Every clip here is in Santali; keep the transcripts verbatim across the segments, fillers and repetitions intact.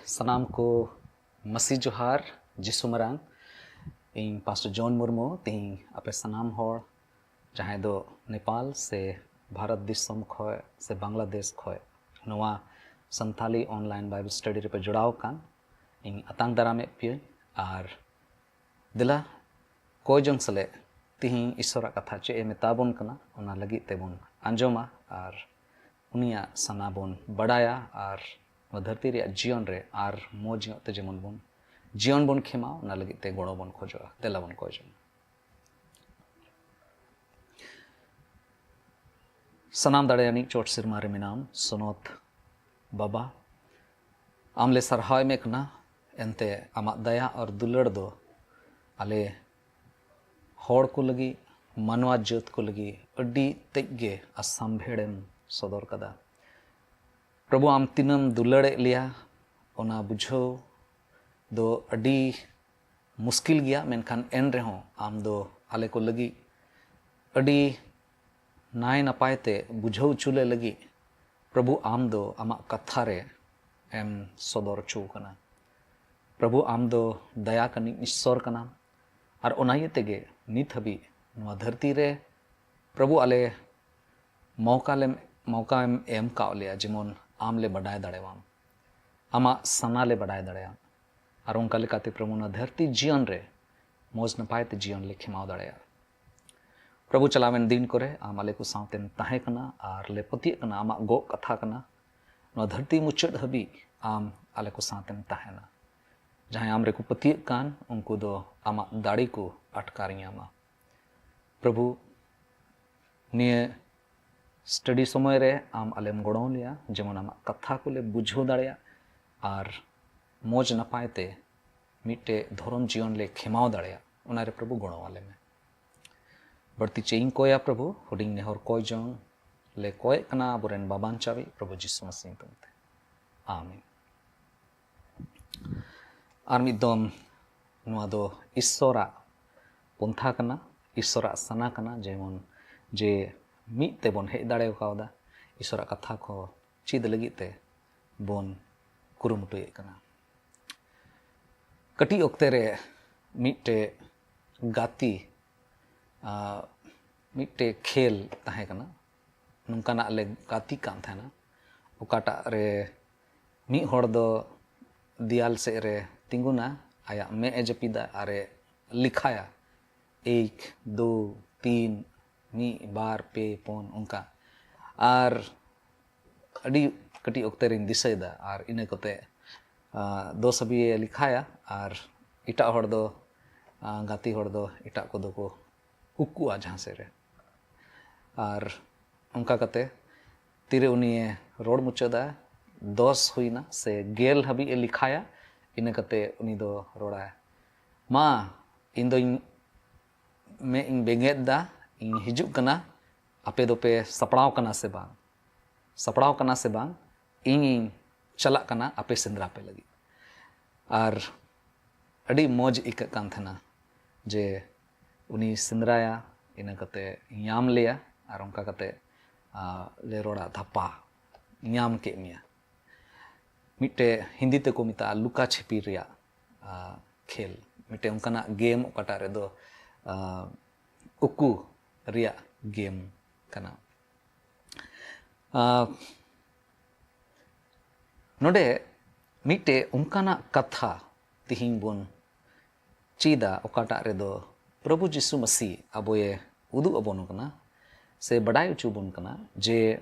ᱥᱟᱱᱟᱢ ᱠᱚ ᱢᱟᱹᱥᱤ ᱡᱚᱦᱟᱨ, ᱡᱤᱥᱩ ᱢᱟᱨᱟᱝ᱾ ᱤᱧ ᱯᱟᱥᱴᱚᱨ ᱡᱚᱱ ᱢᱩᱨᱢᱩ ᱛᱮᱦᱮᱧ ᱟᱯᱮ ᱥᱟᱱᱟᱢ ᱦᱚᱲ ᱡᱟᱦᱟᱸᱭ ᱫᱚ ᱱᱮᱯᱟᱞ ᱥᱮ ᱵᱷᱟᱨᱚᱛ ᱫᱤᱥᱚᱢ ᱠᱷᱚᱱ ᱥᱮ ᱵᱟᱝᱞᱟᱫᱮᱥ ᱠᱷᱚᱱ ᱱᱚᱣᱟ ᱥᱟᱱᱛᱷᱟᱞᱤ online Bible study ᱨᱮᱯᱮ ᱡᱚᱲᱟᱣ ᱟᱠᱟᱱ, ᱤᱧ ᱟᱛᱟᱝ ᱫᱟᱨᱟᱢᱮᱫ ᱯᱮᱭᱟᱹᱧ᱾ ᱟᱨ ᱫᱮᱞᱟ ᱠᱚᱭ ᱡᱚᱝ ᱥᱮᱞᱮᱫ ᱛᱤᱦᱤᱧ ᱤᱥᱚᱨᱟᱜ ᱠᱟᱛᱷᱟ ᱪᱮᱫ ᱮ ᱢᱮᱛᱟ ᱵᱚᱱ ᱠᱟᱱᱟ, ᱚᱱᱟ ᱞᱟᱹᱜᱤᱫ ᱛᱮᱵᱚᱱ ᱟᱸᱡᱚᱢᱟ ᱟᱨ ᱩᱱᱤᱭᱟᱜ ᱥᱟᱱᱟ ᱵᱚᱱ ᱵᱟᱰᱟᱭᱟ ᱟᱨ ᱱᱚᱣᱟ ᱫᱷᱟᱹᱨᱛᱤ ᱨᱮᱭᱟᱜ ᱡᱤᱭᱚᱱ ᱨᱮ ᱟᱨ ᱢᱚᱡᱽ ᱧᱚᱜ ᱛᱮ ᱡᱮᱢᱚᱱ ᱵᱚᱱ ᱡᱤᱭᱚᱱ ᱵᱚᱱ ᱠᱷᱮᱢᱟᱣ, ᱚᱱᱟ ᱞᱟᱹᱜᱤᱫ ᱛᱮ ᱜᱚᱲᱚ ᱵᱚᱱ ᱠᱷᱚᱡᱚᱜᱼᱟ᱾ ᱫᱮᱞᱟ ᱵᱚᱱ ᱠᱚᱭ ᱡᱚᱝᱟ᱾ ᱥᱟᱱᱟᱢ ᱫᱟᱲᱮᱭᱟᱱᱤᱡ ᱪᱚᱴ ᱥᱮᱨᱢᱟ ᱨᱮ ᱢᱮᱱᱟᱢ ᱥᱚᱱᱚᱛ ᱵᱟᱵᱟ, ᱟᱢ ᱞᱮ ᱥᱟᱨᱦᱟᱣ ᱮᱢᱮ ᱠᱟᱱᱟ᱾ ᱮᱱᱛᱮ ᱟᱢᱟᱜ ᱫᱟᱭᱟ ᱟᱨ ᱫᱩᱞᱟᱹᱲ ᱫᱚ ᱟᱞᱮ ᱦᱚᱲ ᱠᱚ ᱞᱟᱹᱜᱤᱫ, ᱢᱟᱱᱣᱟ ᱡᱟᱹᱛ ᱠᱚ ᱞᱟᱹᱜᱤᱫ ᱟᱹᱰᱤ ᱛᱮᱫ ᱜᱮ ᱟᱥᱟᱢᱵᱷᱮᱲ ᱮᱢ ᱥᱚᱫᱚᱨ ᱠᱟᱫᱟ᱾ ᱯᱨᱚᱵᱷᱩ, ᱟᱢ ᱛᱤᱱᱟᱹᱢ ᱫᱩᱞᱟᱹᱲᱮᱫ ᱞᱮᱭᱟ, ᱚᱱᱟ ᱵᱩᱡᱷᱟᱹᱣ ᱫᱚ ᱟᱹᱰᱤ ᱢᱩᱥᱠᱤᱞ ᱜᱮᱭᱟ, ᱢᱮᱱᱠᱷᱟᱱ ᱮᱱ ᱨᱮᱦᱚᱸ ᱟᱢ ᱫᱚ ᱟᱞᱮ ᱠᱚ ᱞᱟᱹᱜᱤᱫ ᱟᱹᱰᱤ ᱱᱟᱭ ᱱᱟᱯᱟᱭ ᱛᱮ ᱵᱩᱡᱷᱟᱹᱣ ᱦᱚᱪᱚ ᱞᱮ ᱞᱟᱹᱜᱤᱫ, ᱯᱨᱚᱵᱷᱩ, ᱟᱢ ᱫᱚ ᱟᱢᱟᱜ ᱠᱟᱛᱷᱟ ᱨᱮ ᱮᱢ ᱥᱚᱫᱚᱨ ᱦᱚᱪᱚ ᱟᱠᱟᱱᱟ᱾ ᱯᱨᱚᱵᱷᱩ, ᱟᱢ ᱫᱚ ᱫᱟᱭᱟ ᱠᱟᱹᱱᱤᱡ ᱤᱥᱥᱚᱨ ᱠᱟᱱᱟᱢ, ᱟᱨ ᱚᱱᱟ ᱤᱭᱟᱹ ᱛᱮᱜᱮ ᱱᱤᱛ ᱦᱟᱹᱵᱤᱡ ᱱᱚᱣᱟ ᱫᱷᱟᱹᱨᱛᱤ ᱨᱮ, ᱯᱨᱚᱵᱷᱩ, ᱟᱞᱮ ᱢᱚᱣᱠᱟ ᱞᱮᱢ, ᱢᱚᱣᱠᱟᱢ ᱮᱢ ᱠᱟᱣ ᱞᱮᱭᱟ, ᱡᱮᱢᱚᱱ ᱟᱢ ᱞᱮ ᱵᱟᱰᱟᱭ ᱫᱟᱲᱮᱣᱟᱢ, ᱟᱢᱟᱜ ᱥᱟᱱᱟ ᱞᱮ ᱵᱟᱰᱟᱭ ᱫᱟᱲᱮᱭᱟᱜ, ᱟᱨ ᱚᱱᱠᱟ ᱞᱮᱠᱟᱛᱮ, ᱯᱨᱚᱵᱷᱩ, ᱱᱚᱣᱟ ᱫᱷᱟᱹᱨᱛᱤ ᱡᱤᱭᱚᱱ ᱨᱮ ᱢᱚᱡᱽ ᱱᱟᱯᱟᱭ ᱛᱮ ᱡᱤᱭᱚᱱ ᱞᱮ ᱠᱷᱮᱢᱟᱣ ᱫᱟᱲᱮᱭᱟᱜ᱾ ᱯᱨᱚᱵᱷᱩ, ᱪᱟᱞᱟᱣᱮᱱ ᱫᱤᱱ ᱠᱚᱨᱮ ᱟᱢ ᱟᱞᱮ ᱠᱚ ᱥᱟᱶᱛᱮᱢ ᱛᱟᱦᱮᱸ ᱠᱟᱱᱟ ᱟᱨ ᱞᱮ ᱯᱟᱹᱛᱭᱟᱹᱜ ᱠᱟᱱᱟ ᱟᱢᱟᱜ ᱜᱚᱜ ᱠᱟᱛᱷᱟ ᱠᱟᱱᱟ᱾ ᱱᱚᱣᱟ ᱫᱷᱟᱹᱨᱛᱤ ᱢᱩᱪᱟᱹᱫ ᱦᱟᱹᱵᱤᱡ ᱟᱢ ᱟᱞᱮ ᱠᱚ ᱥᱟᱶᱛᱮᱢ ᱛᱟᱦᱮᱱᱟ᱾ ᱡᱟᱦᱟᱸᱭ ᱟᱢ ᱨᱮᱠᱚ ᱯᱟᱹᱛᱭᱟᱹᱜ ᱠᱟᱱ, ᱩᱱᱠᱩ ᱫᱚ ᱟᱢᱟᱜ ᱫᱟᱲᱮ ᱠᱚ ᱟᱴᱠᱟᱨ ᱧᱟᱢᱟ᱾ ᱯᱨᱚᱵᱷᱩ, ᱱᱤᱭᱟᱹ study ᱥᱚᱢᱚᱭ ᱨᱮ ᱟᱢ ᱟᱞᱮᱢ ᱜᱚᱲᱚ ᱞᱮᱭᱟ, ᱡᱮᱢᱚᱱ ᱟᱢᱟᱜ ᱠᱟᱛᱷᱟ ᱠᱚᱞᱮ ᱵᱩᱡᱷᱟᱹᱣ ᱫᱟᱲᱮᱭᱟᱜ ᱟᱨ ᱢᱚᱡᱽ ᱱᱟᱯᱟᱭ ᱛᱮ ᱢᱤᱫᱴᱮᱡ ᱫᱷᱚᱨᱚᱢ ᱡᱤᱭᱚᱱ ᱞᱮ ᱠᱷᱮᱢᱟᱣ ᱫᱟᱲᱮᱭᱟᱜ᱾ ᱚᱱᱟᱨᱮ, ᱯᱨᱚᱵᱷᱩ, ᱜᱚᱲᱚ ᱟᱞᱮ ᱢᱮ᱾ ᱵᱟᱹᱲᱛᱤ ᱪᱮᱫ ᱤᱧ ᱠᱚᱭᱟ, ᱯᱨᱚᱵᱷᱩ, ᱦᱩᱰᱤᱧ ᱱᱮᱦᱚᱨ ᱠᱚᱭ ᱡᱚᱝ ᱞᱮ ᱠᱚᱭᱮᱜ ᱠᱟᱱᱟ ᱟᱵᱚᱨᱮᱱ ᱵᱟᱵᱟᱧᱪᱟᱣᱤᱡ ᱯᱨᱚᱵᱷᱩ ᱡᱤᱥᱩ ᱢᱟᱥᱤ ᱧᱩᱛᱩᱢ ᱛᱮ, ᱟᱢᱮᱱ᱾ ᱟᱨ ᱢᱤᱫ ᱫᱚᱢ, ᱱᱚᱣᱟ ᱫᱚ ᱤᱥᱥᱚᱨᱟᱜ ᱯᱚᱱᱛᱷᱟ ᱠᱟᱱᱟ, ᱤᱥᱥᱚᱨᱟᱜ ᱥᱟᱱᱟ ᱠᱟᱱᱟ, ᱡᱮᱢᱚᱱ ᱡᱮ ᱢᱤᱫ ᱛᱮᱵᱚᱱ ᱦᱮᱡ ᱫᱟᱲᱮ ᱠᱟᱣᱫᱟ ᱤᱥᱥᱚᱨᱟᱜ ᱠᱟᱛᱷᱟ ᱠᱚ ᱪᱮᱫ ᱞᱟᱹᱜᱤᱫ ᱛᱮ ᱵᱚᱱ ᱠᱩᱨᱩᱢᱩᱴᱩᱭᱮᱫ ᱠᱟᱱᱟ᱾ ᱠᱟᱹᱴᱤᱡ ᱚᱠᱛᱮ ᱨᱮ ᱢᱤᱫᱴᱮᱡ ᱜᱟᱛᱮ, ᱟᱨ ᱢᱤᱫᱴᱮᱡ ᱠᱷᱮᱞ ᱛᱟᱦᱮᱸ ᱠᱟᱱᱟ, ᱱᱚᱝᱠᱟᱱᱟᱜ ᱞᱮ ᱜᱟᱛᱮ ᱠᱟᱱ ᱛᱟᱦᱮᱱᱟ, ᱚᱠᱟᱴᱟᱜ ᱨᱮ ᱢᱤᱫ ᱦᱚᱲ ᱫᱚ ᱫᱮᱭᱟᱞ ᱥᱮᱫ ᱨᱮ ᱛᱤᱸᱜᱩᱱᱟ, ᱟᱭᱟᱜ ᱢᱮᱫ ᱮ ᱡᱟᱹᱯᱤᱫᱟ ᱟᱨ ᱮ ᱞᱮᱠᱷᱟᱭᱟ, ᱮᱠ, ᱫᱩ, ᱛᱤᱱ, ᱢᱤᱫ, ᱵᱟᱨ, ᱯᱮ, ᱯᱩᱱ, ᱚᱱᱠᱟ᱾ ᱟᱨ ᱟᱹᱰᱤ ᱠᱟᱹᱴᱤᱡ ᱚᱠᱛᱮ ᱨᱤᱧ ᱫᱤᱥᱟᱹᱭᱮᱫᱟ᱾ ᱟᱨ ᱤᱱᱟᱹ ᱠᱟᱛᱮ, ᱟᱸ, ᱫᱚᱥ ᱦᱟᱹᱵᱤᱡ ᱮ ᱞᱮᱠᱷᱟᱭᱟ ᱟᱨ ᱮᱴᱟᱜ ᱦᱚᱲ ᱫᱚ, ᱟᱸ, ᱜᱟᱛᱮ ᱦᱚᱲ ᱫᱚ ᱮᱴᱟᱜ ᱠᱚᱫᱚ ᱠᱚ ᱩᱠᱩᱜᱼᱟ ᱡᱟᱦᱟᱸ ᱥᱮᱫ ᱨᱮ᱾ ᱟᱨ ᱚᱱᱠᱟ ᱠᱟᱛᱮ ᱛᱤᱨᱮ ᱩᱱᱤᱭᱮ ᱨᱚᱲ ᱢᱩᱪᱟᱹᱫᱟ, ᱫᱚᱥ ᱦᱩᱭᱱᱟ ᱥᱮ ᱜᱮᱞ ᱦᱟᱹᱵᱤᱡ ᱮ ᱞᱮᱠᱷᱟᱭᱟ, ᱤᱱᱟᱹ ᱠᱟᱛᱮ ᱩᱱᱤ ᱫᱚ ᱨᱚᱲᱟᱭ, "ᱢᱟ, ᱤᱧ ᱫᱚᱧ ᱢᱮᱫ ᱤᱧ ᱵᱮᱸᱜᱮᱫ ᱫᱟ, ᱤᱧ ᱦᱤᱡᱩᱜ ᱠᱟᱱᱟ, ᱟᱯᱮ ᱫᱚᱯᱮ ᱥᱟᱯᱲᱟᱣ ᱠᱟᱱᱟ ᱥᱮ ᱵᱟᱝ? ᱥᱟᱯᱲᱟᱣ ᱠᱟᱱᱟ ᱥᱮ ᱵᱟᱝ? ᱤᱧᱤᱧ ᱪᱟᱞᱟᱜ ᱠᱟᱱᱟ ᱟᱯᱮ ᱥᱮᱸᱫᱽᱨᱟ ᱯᱮ ᱞᱟᱹᱜᱤᱫ᱾" ᱟᱨ ᱟᱹᱰᱤ ᱢᱚᱡᱽ ᱟᱹᱭᱠᱟᱹᱜ ᱠᱟᱱ ᱛᱟᱦᱮᱱᱟ ᱡᱮ ᱩᱱᱤ ᱥᱮᱸᱫᱽᱨᱟᱭᱟ, ᱤᱱᱟᱹ ᱠᱟᱛᱮ ᱧᱟᱢ ᱞᱮᱭᱟ, ᱟᱨ ᱚᱱᱠᱟ ᱠᱟᱛᱮ, ᱟ, ᱞᱮ ᱨᱚᱲᱟ, "ᱫᱷᱟᱯᱟ, ᱧᱟᱢ ᱠᱮᱫ ᱢᱮᱭᱟ᱾" ᱢᱤᱫᱴᱮᱡ ᱦᱤᱱᱫᱤ ᱛᱮᱠᱚ ᱢᱮᱛᱟᱜᱼᱟ ᱞᱩᱠᱟ ᱪᱷᱤᱯᱤ ᱨᱮᱭᱟᱜ, ᱟ, ᱠᱷᱮᱞ, ᱢᱤᱫᱴᱮᱡ ᱚᱱᱠᱟᱱᱟᱜ ᱜᱮᱢ ᱚᱠᱟᱴᱟᱜ ᱨᱮᱫᱚ, ᱟ, ᱩᱠᱩ ᱨᱮᱭᱟᱜ ᱜᱮᱢ ᱠᱟᱱᱟ᱾ ᱟ, ᱱᱚᱰᱮ ᱢᱤᱫᱴᱮᱡ ᱚᱱᱠᱟᱱᱟᱜ ᱠᱟᱛᱷᱟ ᱛᱤᱦᱤᱧ ᱵᱚᱱ ᱪᱮᱫᱟ, ᱚᱠᱟᱴᱟᱜ ᱨᱮᱫᱚ ᱯᱨᱚᱵᱷᱩ ᱡᱤᱥᱩ ᱢᱟᱹᱥᱤ ᱟᱵᱚᱭᱮ ᱩᱫᱩᱜ ᱟᱵᱚᱱ ᱠᱟᱱᱟ ᱥᱮ ᱵᱟᱰᱟᱭ ᱦᱚᱪᱚ ᱵᱚᱱ ᱠᱟᱱᱟ ᱡᱮ,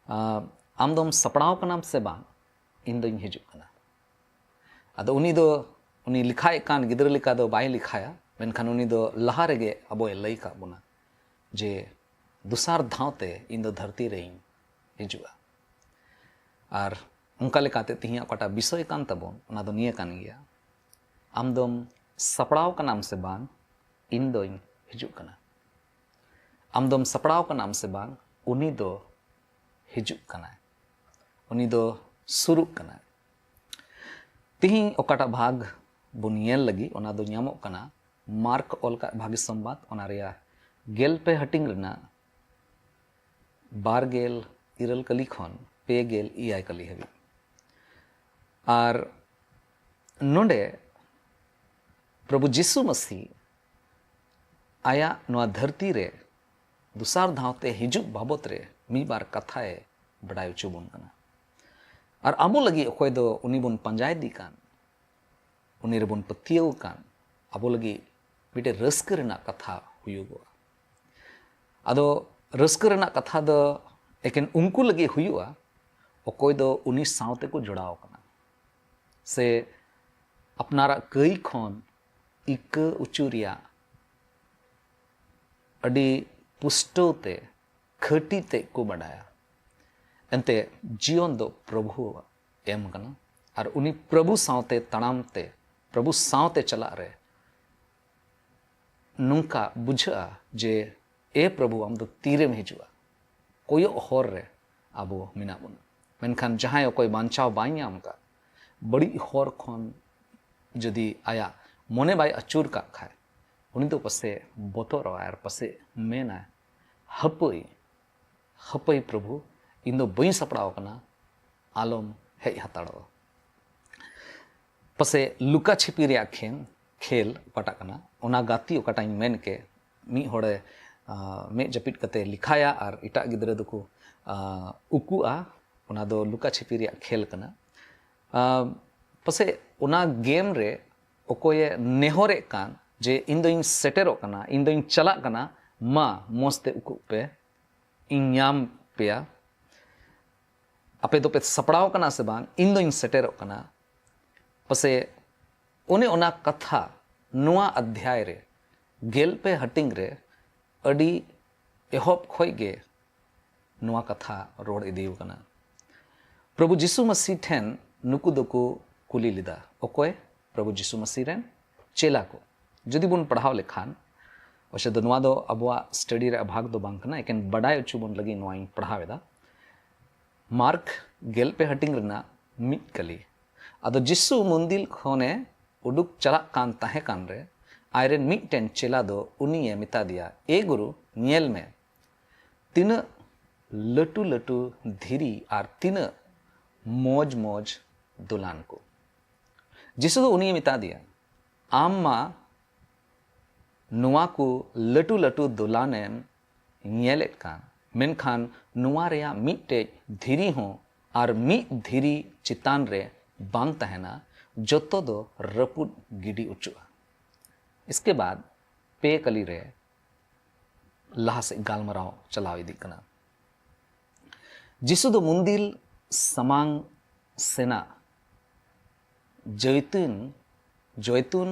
ᱟ, "ᱟᱢ ᱫᱚᱢ ᱥᱟᱯᱲᱟᱣ ᱠᱟᱱᱟᱢ ᱥᱮ ᱵᱟᱝ? ᱤᱧ ᱫᱚᱧ ᱦᱤᱡᱩᱜ ᱠᱟᱱᱟ᱾" ᱟᱫᱚ ᱩᱱᱤ ᱫᱚ, ᱩᱱᱤ ᱞᱮᱠᱷᱟᱭᱮᱫ ᱠᱟᱱ ᱜᱤᱫᱽᱨᱟᱹ ᱞᱮᱠᱟ ᱫᱚ ᱵᱟᱭ ᱞᱮᱠᱷᱟᱭᱟ, ᱢᱮᱱᱠᱷᱟᱱ ᱩᱱᱤ ᱫᱚ ᱞᱟᱦᱟ ᱨᱮᱜᱮ ᱟᱵᱚᱭ ᱞᱟᱹᱭ ᱠᱟᱜ ᱵᱚᱱᱟ ᱡᱮ, "ᱫᱚᱥᱟᱨ ᱫᱷᱟᱣ ᱛᱮ ᱤᱧ ᱫᱚ ᱫᱷᱟᱹᱨᱛᱤ ᱨᱮᱧ ᱦᱤᱡᱩᱜᱼᱟ᱾" ᱟᱨ ᱚᱱᱠᱟ ᱞᱮᱠᱟᱛᱮ ᱛᱤᱦᱤᱧᱟᱜ ᱚᱠᱟᱴᱟᱜ ᱵᱤᱥᱚᱭ ᱠᱟᱱ ᱛᱟᱵᱚᱱ, ᱚᱱᱟ ᱫᱚ ᱱᱤᱭᱟᱹ ᱠᱟᱱ ᱜᱮᱭᱟ, "ᱟᱢ ᱫᱚᱢ ᱥᱟᱯᱲᱟᱣ ᱠᱟᱱᱟᱢ ᱥᱮ ᱵᱟᱝ? ᱤᱧ ᱫᱚᱧ ᱦᱤᱡᱩᱜ ᱠᱟᱱᱟ᱾" ᱟᱢ ᱫᱚᱢ ᱥᱟᱯᱲᱟᱣ ᱠᱟᱱᱟᱢ ᱥᱮ ᱵᱟᱝ? ᱩᱱᱤ ᱫᱚ ᱦᱤᱡᱩᱜ ᱠᱟᱱᱟᱭ, ᱩᱱᱤ ᱫᱚ ᱥᱩᱨᱩᱜ ᱠᱟᱱᱟᱭ᱾ ᱛᱤᱦᱤᱧ ᱚᱠᱟᱴᱟᱜ ᱵᱷᱟᱜᱽ ᱵᱚᱱ ᱧᱮᱞ ᱞᱟᱹᱜᱤᱫ, ᱚᱱᱟ ᱫᱚ ᱧᱟᱢᱚᱜ ᱠᱟᱱᱟ ᱢᱟᱨᱠ ᱚᱞ ᱠᱟᱜ ᱵᱷᱟᱹᱜᱤ ᱥᱚᱢᱵᱟᱫ, ᱚᱱᱟ ᱨᱮᱭᱟᱜ ᱜᱮᱞ ᱯᱮ ᱦᱟᱹᱴᱤᱧ ᱨᱮᱱᱟᱜ ᱵᱟᱨ ᱜᱮᱞ ᱤᱨᱟᱹᱞ ᱠᱟᱹᱞᱤ ᱠᱷᱚᱱ ᱯᱮ ᱜᱮᱞ ᱮᱭᱟᱭ ᱠᱟᱹᱞᱤ ᱦᱟᱹᱵᱤᱡ᱾ ᱟᱨ ᱱᱚᱰᱮ ᱯᱨᱚᱵᱷᱩ ᱡᱤᱥᱩ ᱢᱟᱹᱥᱤ ᱟᱭᱟᱜ ᱱᱚᱣᱟ ᱫᱷᱟᱹᱨᱛᱤ ᱨᱮ ᱫᱚᱥᱟᱨ ᱫᱷᱟᱣ ᱛᱮ ᱦᱤᱡᱩᱜ ᱵᱟᱵᱚᱛ ᱨᱮ ᱢᱤᱫ ᱵᱟᱨ ᱠᱟᱛᱷᱟᱭ ᱵᱟᱰᱟᱭ ᱦᱚᱪᱚ ᱵᱚᱱ ᱠᱟᱱᱟ᱾ ᱟᱨ ᱟᱵᱚ ᱞᱟᱹᱜᱤᱫ ᱚᱠᱚᱭ ᱫᱚ ᱩᱱᱤ ᱵᱚᱱ ᱯᱟᱸᱡᱟᱭᱮᱫᱮ ᱠᱟᱱ, ᱩᱱᱤ ᱨᱮᱵᱚᱱ ᱯᱟᱹᱛᱭᱟᱹᱣ ᱟᱠᱟᱱ, ᱟᱵᱚ ᱞᱟᱹᱜᱤᱫ ᱢᱤᱫᱴᱮᱱ ᱨᱟᱹᱥᱠᱟᱹ ᱨᱮᱱᱟᱜ ᱠᱟᱛᱷᱟ ᱦᱩᱭᱩᱜᱚᱜᱼᱟ᱾ ᱟᱫᱚ ᱨᱟᱹᱥᱠᱟᱹ ᱨᱮᱱᱟᱜ ᱠᱟᱛᱷᱟ ᱫᱚ ᱮᱠᱮᱱ ᱩᱱᱠᱩ ᱞᱟᱹᱜᱤᱫ ᱦᱩᱭᱩᱜᱼᱟ, ᱚᱠᱚᱭ ᱫᱚ ᱩᱱᱤ ᱥᱟᱶ ᱛᱮᱠᱚ ᱡᱚᱲᱟᱣ ᱟᱠᱟᱱᱟ, ᱥᱮ ᱟᱯᱱᱟᱨᱟᱜ ᱠᱟᱹᱭ ᱠᱷᱚᱱ ᱤᱠᱟᱹ ᱚᱪᱚ ᱨᱮᱭᱟᱜ ᱟᱹᱰᱤ ᱯᱩᱥᱴᱟᱹᱣ ᱛᱮ, ᱠᱷᱟᱹᱴᱤ ᱛᱮ ᱠᱚ ᱵᱟᱰᱟᱭᱟ᱾ ᱮᱱᱛᱮ ᱡᱤᱭᱚᱱ ᱫᱚ ᱯᱨᱚᱵᱷᱩᱣᱟᱜ ᱮᱢ ᱠᱟᱱᱟ, ᱟᱨ ᱩᱱᱤ ᱯᱨᱚᱵᱷᱩ ᱥᱟᱶᱛᱮ ᱛᱟᱲᱟᱢ ᱛᱮ, ᱯᱨᱚᱵᱷᱩ ᱥᱟᱶᱛᱮ ᱪᱟᱞᱟᱜ ᱨᱮ ᱱᱚᱝᱠᱟ ᱵᱩᱡᱷᱟᱹᱜᱼᱟ ᱡᱮ, ᱮ ᱯᱨᱚᱵᱷᱩ, ᱟᱢ ᱫᱚ ᱛᱤᱨᱮᱢ ᱦᱤᱡᱩᱜᱼᱟ? ᱠᱚᱭᱚᱜ ᱦᱚᱨ ᱨᱮ ᱟᱵᱚ ᱢᱮᱱᱟᱜ ᱵᱚᱱᱟ᱾ ᱢᱮᱱᱠᱷᱟᱱ ᱡᱟᱦᱟᱸᱭ ᱚᱠᱚᱭ ᱵᱟᱧᱪᱟᱣ ᱵᱟᱭ ᱧᱟᱢ ᱟᱠᱟᱫ, ᱵᱟᱹᱲᱤᱡ ᱦᱚᱨ ᱠᱷᱚᱱ ᱡᱩᱫᱤ ᱟᱭᱟᱜ ᱢᱚᱱᱮ ᱵᱟᱭ ᱟᱹᱪᱩᱨ ᱠᱟᱜ ᱠᱷᱟᱡ, ᱩᱱᱤ ᱫᱚ ᱯᱟᱥᱮᱡ ᱵᱚᱛᱚᱨᱚᱜᱼᱟᱭ ᱟᱨ ᱯᱟᱥᱮᱡ ᱢᱮᱱᱟᱭ, ᱦᱟᱹᱯᱟᱹᱭ, ᱦᱟᱹᱯᱟᱹᱭ ᱯᱨᱚᱵᱷᱩ, ᱤᱧ ᱫᱚ ᱵᱟᱹᱧ ᱥᱟᱯᱲᱟᱣ ᱟᱠᱟᱱᱟ, ᱟᱞᱚᱢ ᱦᱮᱡ ᱦᱟᱛᱟᱲᱚᱜᱼᱟ᱾ ᱯᱟᱥᱮᱡ ᱞᱩᱠᱟ ᱪᱷᱤᱯᱤ ᱨᱮᱭᱟᱜ ᱠᱷᱮᱞ, ᱠᱷᱮᱞ ᱚᱠᱟᱴᱟᱜ ᱠᱟᱱᱟ, ᱚᱱᱟ ᱜᱟᱛᱮ ᱚᱠᱟᱴᱟᱜ ᱤᱧ ᱢᱮᱱ ᱠᱮᱫ, ᱢᱤᱫ ᱦᱚᱲᱮ, ᱟ, ᱢᱮᱫ ᱡᱟᱹᱯᱤᱫ ᱠᱟᱛᱮ ᱞᱮᱠᱷᱟᱭᱟ ᱟᱨ ᱮᱴᱟᱜ ᱜᱤᱫᱽᱨᱟᱹ ᱫᱚᱠᱚ, ᱟ, ᱩᱠᱩᱜᱼᱟ, ᱚᱱᱟ ᱫᱚ ᱞᱩᱠᱟ ᱪᱷᱤᱯᱤ ᱨᱮᱭᱟᱜ ᱠᱷᱮᱞ ᱠᱟᱱᱟ᱾ ᱟ, ᱯᱟᱥᱮᱡ ᱚᱱᱟ ᱜᱮᱢ ᱨᱮ ᱚᱠᱚᱭᱮ ᱱᱮᱦᱚᱨᱮᱫ ᱠᱟᱱ ᱡᱮ, "ᱤᱧ ᱫᱚᱧ ᱥᱮᱴᱮᱨᱚᱜ ᱠᱟᱱᱟ, ᱤᱧ ᱫᱚᱧ ᱪᱟᱞᱟᱜ ᱠᱟᱱᱟ, ᱢᱟ ᱢᱚᱡᱽ ᱛᱮ ᱩᱠᱩᱜ ᱯᱮ, ᱤᱧ ᱧᱟᱢ ᱯᱮᱭᱟ, ᱟᱯᱮ ᱫᱚᱯᱮ ᱥᱟᱯᱲᱟᱣ ᱠᱟᱱᱟ ᱥᱮ ᱵᱟᱝ, ᱤᱧ ᱫᱚᱧ ᱥᱮᱴᱮᱨᱚᱜ ᱠᱟᱱᱟ᱾" ᱯᱟᱥᱮᱡ ᱚᱱᱮ ᱚᱱᱟ ᱠᱟᱛᱷᱟ ᱱᱚᱣᱟ ᱚᱫᱷᱭᱟᱭ ᱨᱮ, ᱜᱮᱞ ᱯᱮ ᱦᱟᱹᱴᱤᱧ ᱨᱮ, ᱟᱹᱰᱤ ᱮᱦᱚᱵ ᱠᱷᱚᱡ ᱜᱮ ᱱᱚᱣᱟ ᱠᱟᱛᱷᱟ ᱨᱚᱲ ᱤᱫᱤ ᱟᱠᱟᱱᱟ᱾ ᱯᱨᱚᱵᱷᱩ ᱡᱤᱥᱩ ᱢᱟᱹᱥᱤ ᱴᱷᱮᱱ ᱱᱩᱠᱩ ᱫᱚᱠᱚ ᱠᱩᱞᱤ ᱞᱮᱫᱟ᱾ ᱚᱠᱚᱭ? ᱯᱨᱚᱵᱷᱩ ᱡᱤᱥᱩ ᱢᱟᱹᱥᱤ ᱨᱮᱱ ᱪᱮᱞᱟ ᱠᱚ᱾ ᱡᱩᱫᱤ ᱵᱚᱱ ᱯᱟᱲᱦᱟᱣ ᱞᱮᱠᱷᱟᱱ, ᱚᱵᱚᱥᱥᱚ ᱫᱚ ᱱᱚᱣᱟ ᱫᱚ ᱟᱵᱚᱣᱟᱜ ᱥᱴᱟᱰᱤ ᱨᱮᱭᱟᱜ ᱵᱷᱟᱜᱽ ᱫᱚ ᱵᱟᱝ ᱠᱟᱱᱟ, ᱮᱠᱮᱱ ᱵᱟᱰᱟᱭ ᱦᱚᱪᱚ ᱵᱚᱱ ᱞᱟᱹᱜᱤᱫ ᱱᱚᱣᱟᱧ ᱯᱟᱲᱦᱟᱣ ᱮᱫᱟ᱾ ᱢᱟᱨᱠ ᱜᱮᱞ ᱯᱮ ᱦᱟᱹᱴᱤᱧ ᱨᱮᱱᱟᱜ ᱢᱤᱫ ᱠᱟᱹᱞᱤ᱾ ᱟᱫᱚ ᱡᱤᱥᱩ ᱢᱚᱱᱫᱤᱨ ᱠᱷᱚᱱᱮ ᱩᱰᱩᱠ ᱪᱟᱞᱟᱜ ᱠᱟᱱ ᱛᱟᱦᱮᱸ ᱠᱟᱱ ᱨᱮ, ᱟᱡᱨᱮᱱ ᱢᱤᱫᱴᱮᱱ ᱪᱮᱞᱟ ᱫᱚ ᱩᱱᱤᱭᱮ ᱢᱮᱛᱟ ᱫᱮᱭᱟ, "ᱮ ᱜᱩᱨᱩ, ᱧᱮᱞ ᱢᱮ, ᱛᱤᱱᱟᱹᱜ ᱞᱟᱹᱴᱩ ᱞᱟᱹᱴᱩ ᱫᱷᱤᱨᱤ ᱟᱨ ᱛᱤᱱᱟᱹᱜ ᱢᱚᱡᱽ ᱢᱚᱡᱽ ᱫᱚᱞᱟᱱ ᱠᱚ᱾ ᱡᱤᱥᱩ ᱫᱚ ᱩᱱᱤᱭ ᱢᱮᱛᱟ ᱫᱮᱭᱟ, ᱟᱢ ᱢᱟ ᱱᱚᱣᱟ ᱠᱚ ᱞᱟᱹᱴᱩ ᱞᱟᱹᱴᱩ ᱫᱚᱞᱟᱱᱮᱢ ᱧᱮᱞᱮᱫ ᱠᱟᱱ, ᱢᱮᱱᱠᱷᱟᱱ ᱱᱚᱣᱟ ᱨᱮᱭᱟᱜ ᱢᱤᱫᱴᱮᱡ ᱫᱷᱤᱨᱤ ᱦᱚᱸ ᱟᱨ ᱢᱤᱫ ᱫᱷᱤᱨᱤ ᱪᱮᱛᱟᱱ ᱨᱮ ᱵᱟᱝ ᱛᱟᱦᱮᱱᱟ, ᱡᱚᱛᱚ ᱫᱚ ᱨᱟᱹᱯᱩᱫ ᱜᱤᱰᱤ ᱚᱪᱚᱜᱼᱟ᱾ ᱤᱥᱠᱮ ᱵᱟᱫ ᱯᱮ ᱠᱟᱹᱞᱤ ᱨᱮ ᱞᱟᱦᱟ ᱥᱮᱫ ᱜᱟᱞᱢᱟᱨᱟᱣ ᱪᱟᱞᱟᱣ ᱤᱫᱤᱜ ᱠᱟᱱᱟ᱾ ᱡᱤᱥᱩ ᱫᱚ ᱢᱩᱱᱫᱤᱞ ᱥᱟᱢᱟᱝ ᱥᱮᱱᱟᱜ ᱡᱚᱭᱛᱩᱱ, ᱡᱚᱭᱛᱩᱱ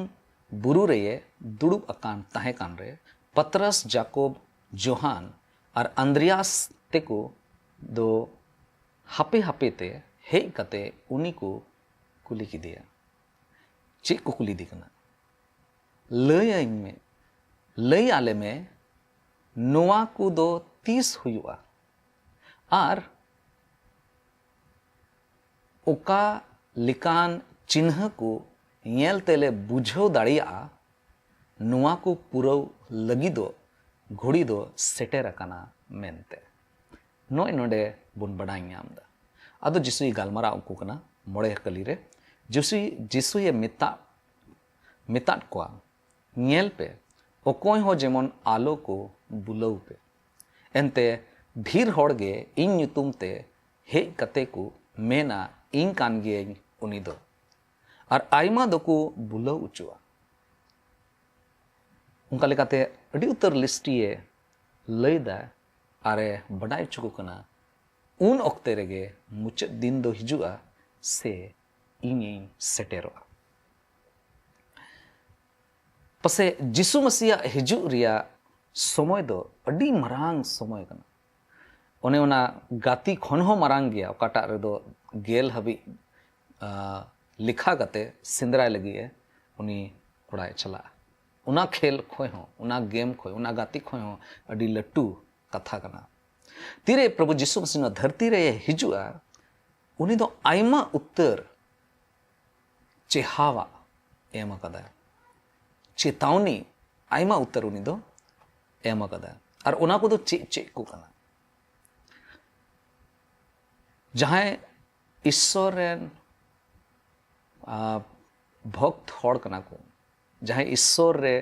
ᱵᱩᱨᱩ ᱨᱮᱭᱮ ᱫᱩᱲᱩᱵ ᱟᱠᱟᱱ ᱛᱟᱦᱮᱸ ᱠᱟᱱ ᱨᱮ, ᱯᱟᱛᱨᱟᱥ, ᱡᱟᱠᱚᱵ, ᱡᱳᱦᱟᱱ ᱟᱨ ᱟᱱᱫᱨᱮᱭᱟᱥ ᱛᱮᱠᱚ ᱫᱚ ᱦᱟᱯᱮ ᱦᱟᱯᱮ ᱛᱮ ᱦᱮᱡ ᱠᱟᱛᱮ ᱩᱱᱤ ᱠᱚ ᱠᱩᱞᱤ ᱠᱮᱫᱮᱭᱟ᱾ ᱪᱮᱫ ᱠᱚ ᱠᱩᱞᱤᱫᱮ ᱠᱟᱱᱟ? ᱞᱟᱹᱭᱟᱹᱧ ᱢᱮ, ᱞᱟᱹᱭ ᱟᱞᱮ ᱢᱮ, ᱱᱚᱣᱟ ᱠᱚᱫᱚ ᱛᱤᱥ ᱦᱩᱭᱩᱜᱼᱟ? ᱟᱨ ᱚᱠᱟ ᱞᱮᱠᱟᱱ ᱪᱤᱱᱦᱟᱹ ᱠᱚ ᱧᱮᱞ ᱛᱮᱞᱮ ᱵᱩᱡᱷᱟᱹᱣ ᱫᱟᱲᱮᱭᱟᱜᱼᱟ ᱱᱚᱣᱟ ᱠᱚ ᱯᱩᱨᱟᱹᱣ ᱞᱟᱹᱜᱤᱫᱚᱜ ᱜᱷᱩᱲᱤ ᱫᱚ ᱥᱮᱴᱮᱨ ᱟᱠᱟᱱᱟ ᱢᱮᱱᱛᱮ? ᱱᱚᱜᱼᱚᱭ ᱱᱚᱰᱮ ᱵᱚᱱ ᱵᱟᱰᱟᱭ ᱧᱟᱢ ᱮᱫᱟ᱾ ᱟᱫᱚ ᱡᱤᱥᱩᱭ ᱜᱟᱞᱢᱟᱨᱟᱣ ᱩᱱᱠᱩ ᱠᱟᱱᱟ ᱢᱚᱬᱮ ᱠᱟᱹᱞᱤ ᱨᱮ᱾ ᱡᱤᱥᱩᱭ, ᱡᱤᱥᱩᱭᱮ ᱢᱮᱛᱟᱜ, ᱢᱮᱛᱟᱫ ᱠᱚᱣᱟ, ᱧᱮᱞ ᱯᱮ, ᱚᱠᱚᱭ ᱦᱚᱸ ᱡᱮᱢᱚᱱ ᱟᱞᱚ ᱠᱚ ᱵᱩᱞᱟᱹᱣ ᱯᱮ᱾ ᱮᱱᱛᱮ ᱰᱷᱮᱨ ᱦᱚᱲ ᱜᱮ ᱤᱧ ᱧᱩᱛᱩᱢ ᱛᱮ ᱦᱮᱡ ᱠᱟᱛᱮ ᱠᱚ ᱢᱮᱱᱟ, ᱤᱧ ᱠᱟᱱ ᱜᱤᱭᱟᱹᱧ ᱩᱱᱤ ᱫᱚ᱾ ᱟᱨ ᱟᱭᱢᱟ ᱫᱚᱠᱚ ᱵᱩᱞᱟᱹᱣ ᱚᱪᱚᱜᱼᱟ᱾ ᱚᱱᱠᱟ ᱞᱮᱠᱟᱛᱮ ᱟᱹᱰᱤ ᱩᱛᱟᱹᱨ ᱞᱤᱥᱴᱤᱭᱮ ᱞᱟᱹᱭᱫᱟ ᱟᱨᱮ ᱵᱟᱰᱟᱭ ᱦᱚᱪᱚ ᱠᱚ ᱠᱟᱱᱟ, ᱩᱱ ᱚᱠᱛᱮ ᱨᱮᱜᱮ ᱢᱩᱪᱟᱹᱫ ᱫᱤᱱ ᱫᱚ ᱦᱤᱡᱩᱜᱼᱟ ᱥᱮ ᱤᱧᱤᱧ ᱥᱮᱴᱮᱨᱚᱜᱼᱟ᱾ ᱯᱟᱥᱮ ᱡᱤᱥᱩ ᱢᱟᱥᱤᱭᱟᱜ ᱦᱤᱡᱩᱜ ᱨᱮᱭᱟᱜ ᱥᱚᱢᱚᱭ ᱫᱚ ᱟᱹᱰᱤ ᱢᱟᱨᱟᱝ ᱥᱚᱢᱚᱭ ᱠᱟᱱᱟ᱾ ᱚᱱᱮ ᱚᱱᱟ ᱜᱟᱛᱮ ᱠᱷᱚᱱ ᱦᱚᱸ ᱢᱟᱨᱟᱝ ᱜᱮᱭᱟ, ᱚᱠᱟᱴᱟᱜ ᱨᱮᱫᱚ ᱜᱮᱞ ᱦᱟᱹᱵᱤᱡ, ᱟ, ᱞᱮᱠᱷᱟ ᱠᱟᱛᱮ ᱥᱮᱸᱫᱽᱨᱟᱭ ᱞᱟᱹᱜᱤᱫ ᱮ ᱩᱱᱤ ᱠᱚᱲᱟᱭ ᱪᱟᱞᱟᱜᱼᱟ᱾ ᱚᱱᱟ ᱠᱷᱮᱞ ᱠᱷᱚᱱ ᱦᱚᱸ, ᱚᱱᱟ ᱜᱮᱢ ᱠᱷᱚᱱ, ᱚᱱᱟ ᱜᱟᱛᱮ ᱠᱷᱚᱱ ᱦᱚᱸ ᱟᱹᱰᱤ ᱞᱟᱹᱴᱩ ᱠᱟᱛᱷᱟ ᱠᱟᱱᱟ᱾ ᱛᱤᱨᱮ ᱯᱨᱚᱵᱷᱩ ᱡᱤᱥᱩ ᱢᱟᱥᱤ ᱱᱚᱣᱟ ᱫᱷᱟᱹᱨᱛᱤ ᱨᱮ ᱦᱤᱡᱩᱜᱼᱟ, ᱩᱱᱤ ᱫᱚ ᱟᱭᱢᱟ ᱩᱛᱟᱹᱨ ᱪᱮᱦᱟᱣᱟᱜ ᱮᱢ ᱟᱠᱟᱫᱟ, ᱪᱮᱛᱟᱣᱱᱤ ᱟᱭᱢᱟ ᱩᱛᱟᱹᱨ ᱩᱱᱤ ᱫᱚ ᱮᱢ ᱟᱠᱟᱫᱟ᱾ ᱟᱨ ᱚᱱᱟ ᱠᱚᱫᱚ ᱪᱮᱫ ᱪᱮᱫ ᱠᱚ ᱠᱟᱱᱟ? ᱡᱟᱦᱟᱸᱭ ᱤᱥᱥᱚᱨ ᱨᱮᱱ ᱟᱨ ᱵᱷᱚᱠᱛ ᱦᱚᱲ ᱠᱟᱱᱟ ᱠᱚ, ᱡᱟᱦᱟᱸᱭ ᱤᱥᱥᱚᱨ ᱨᱮ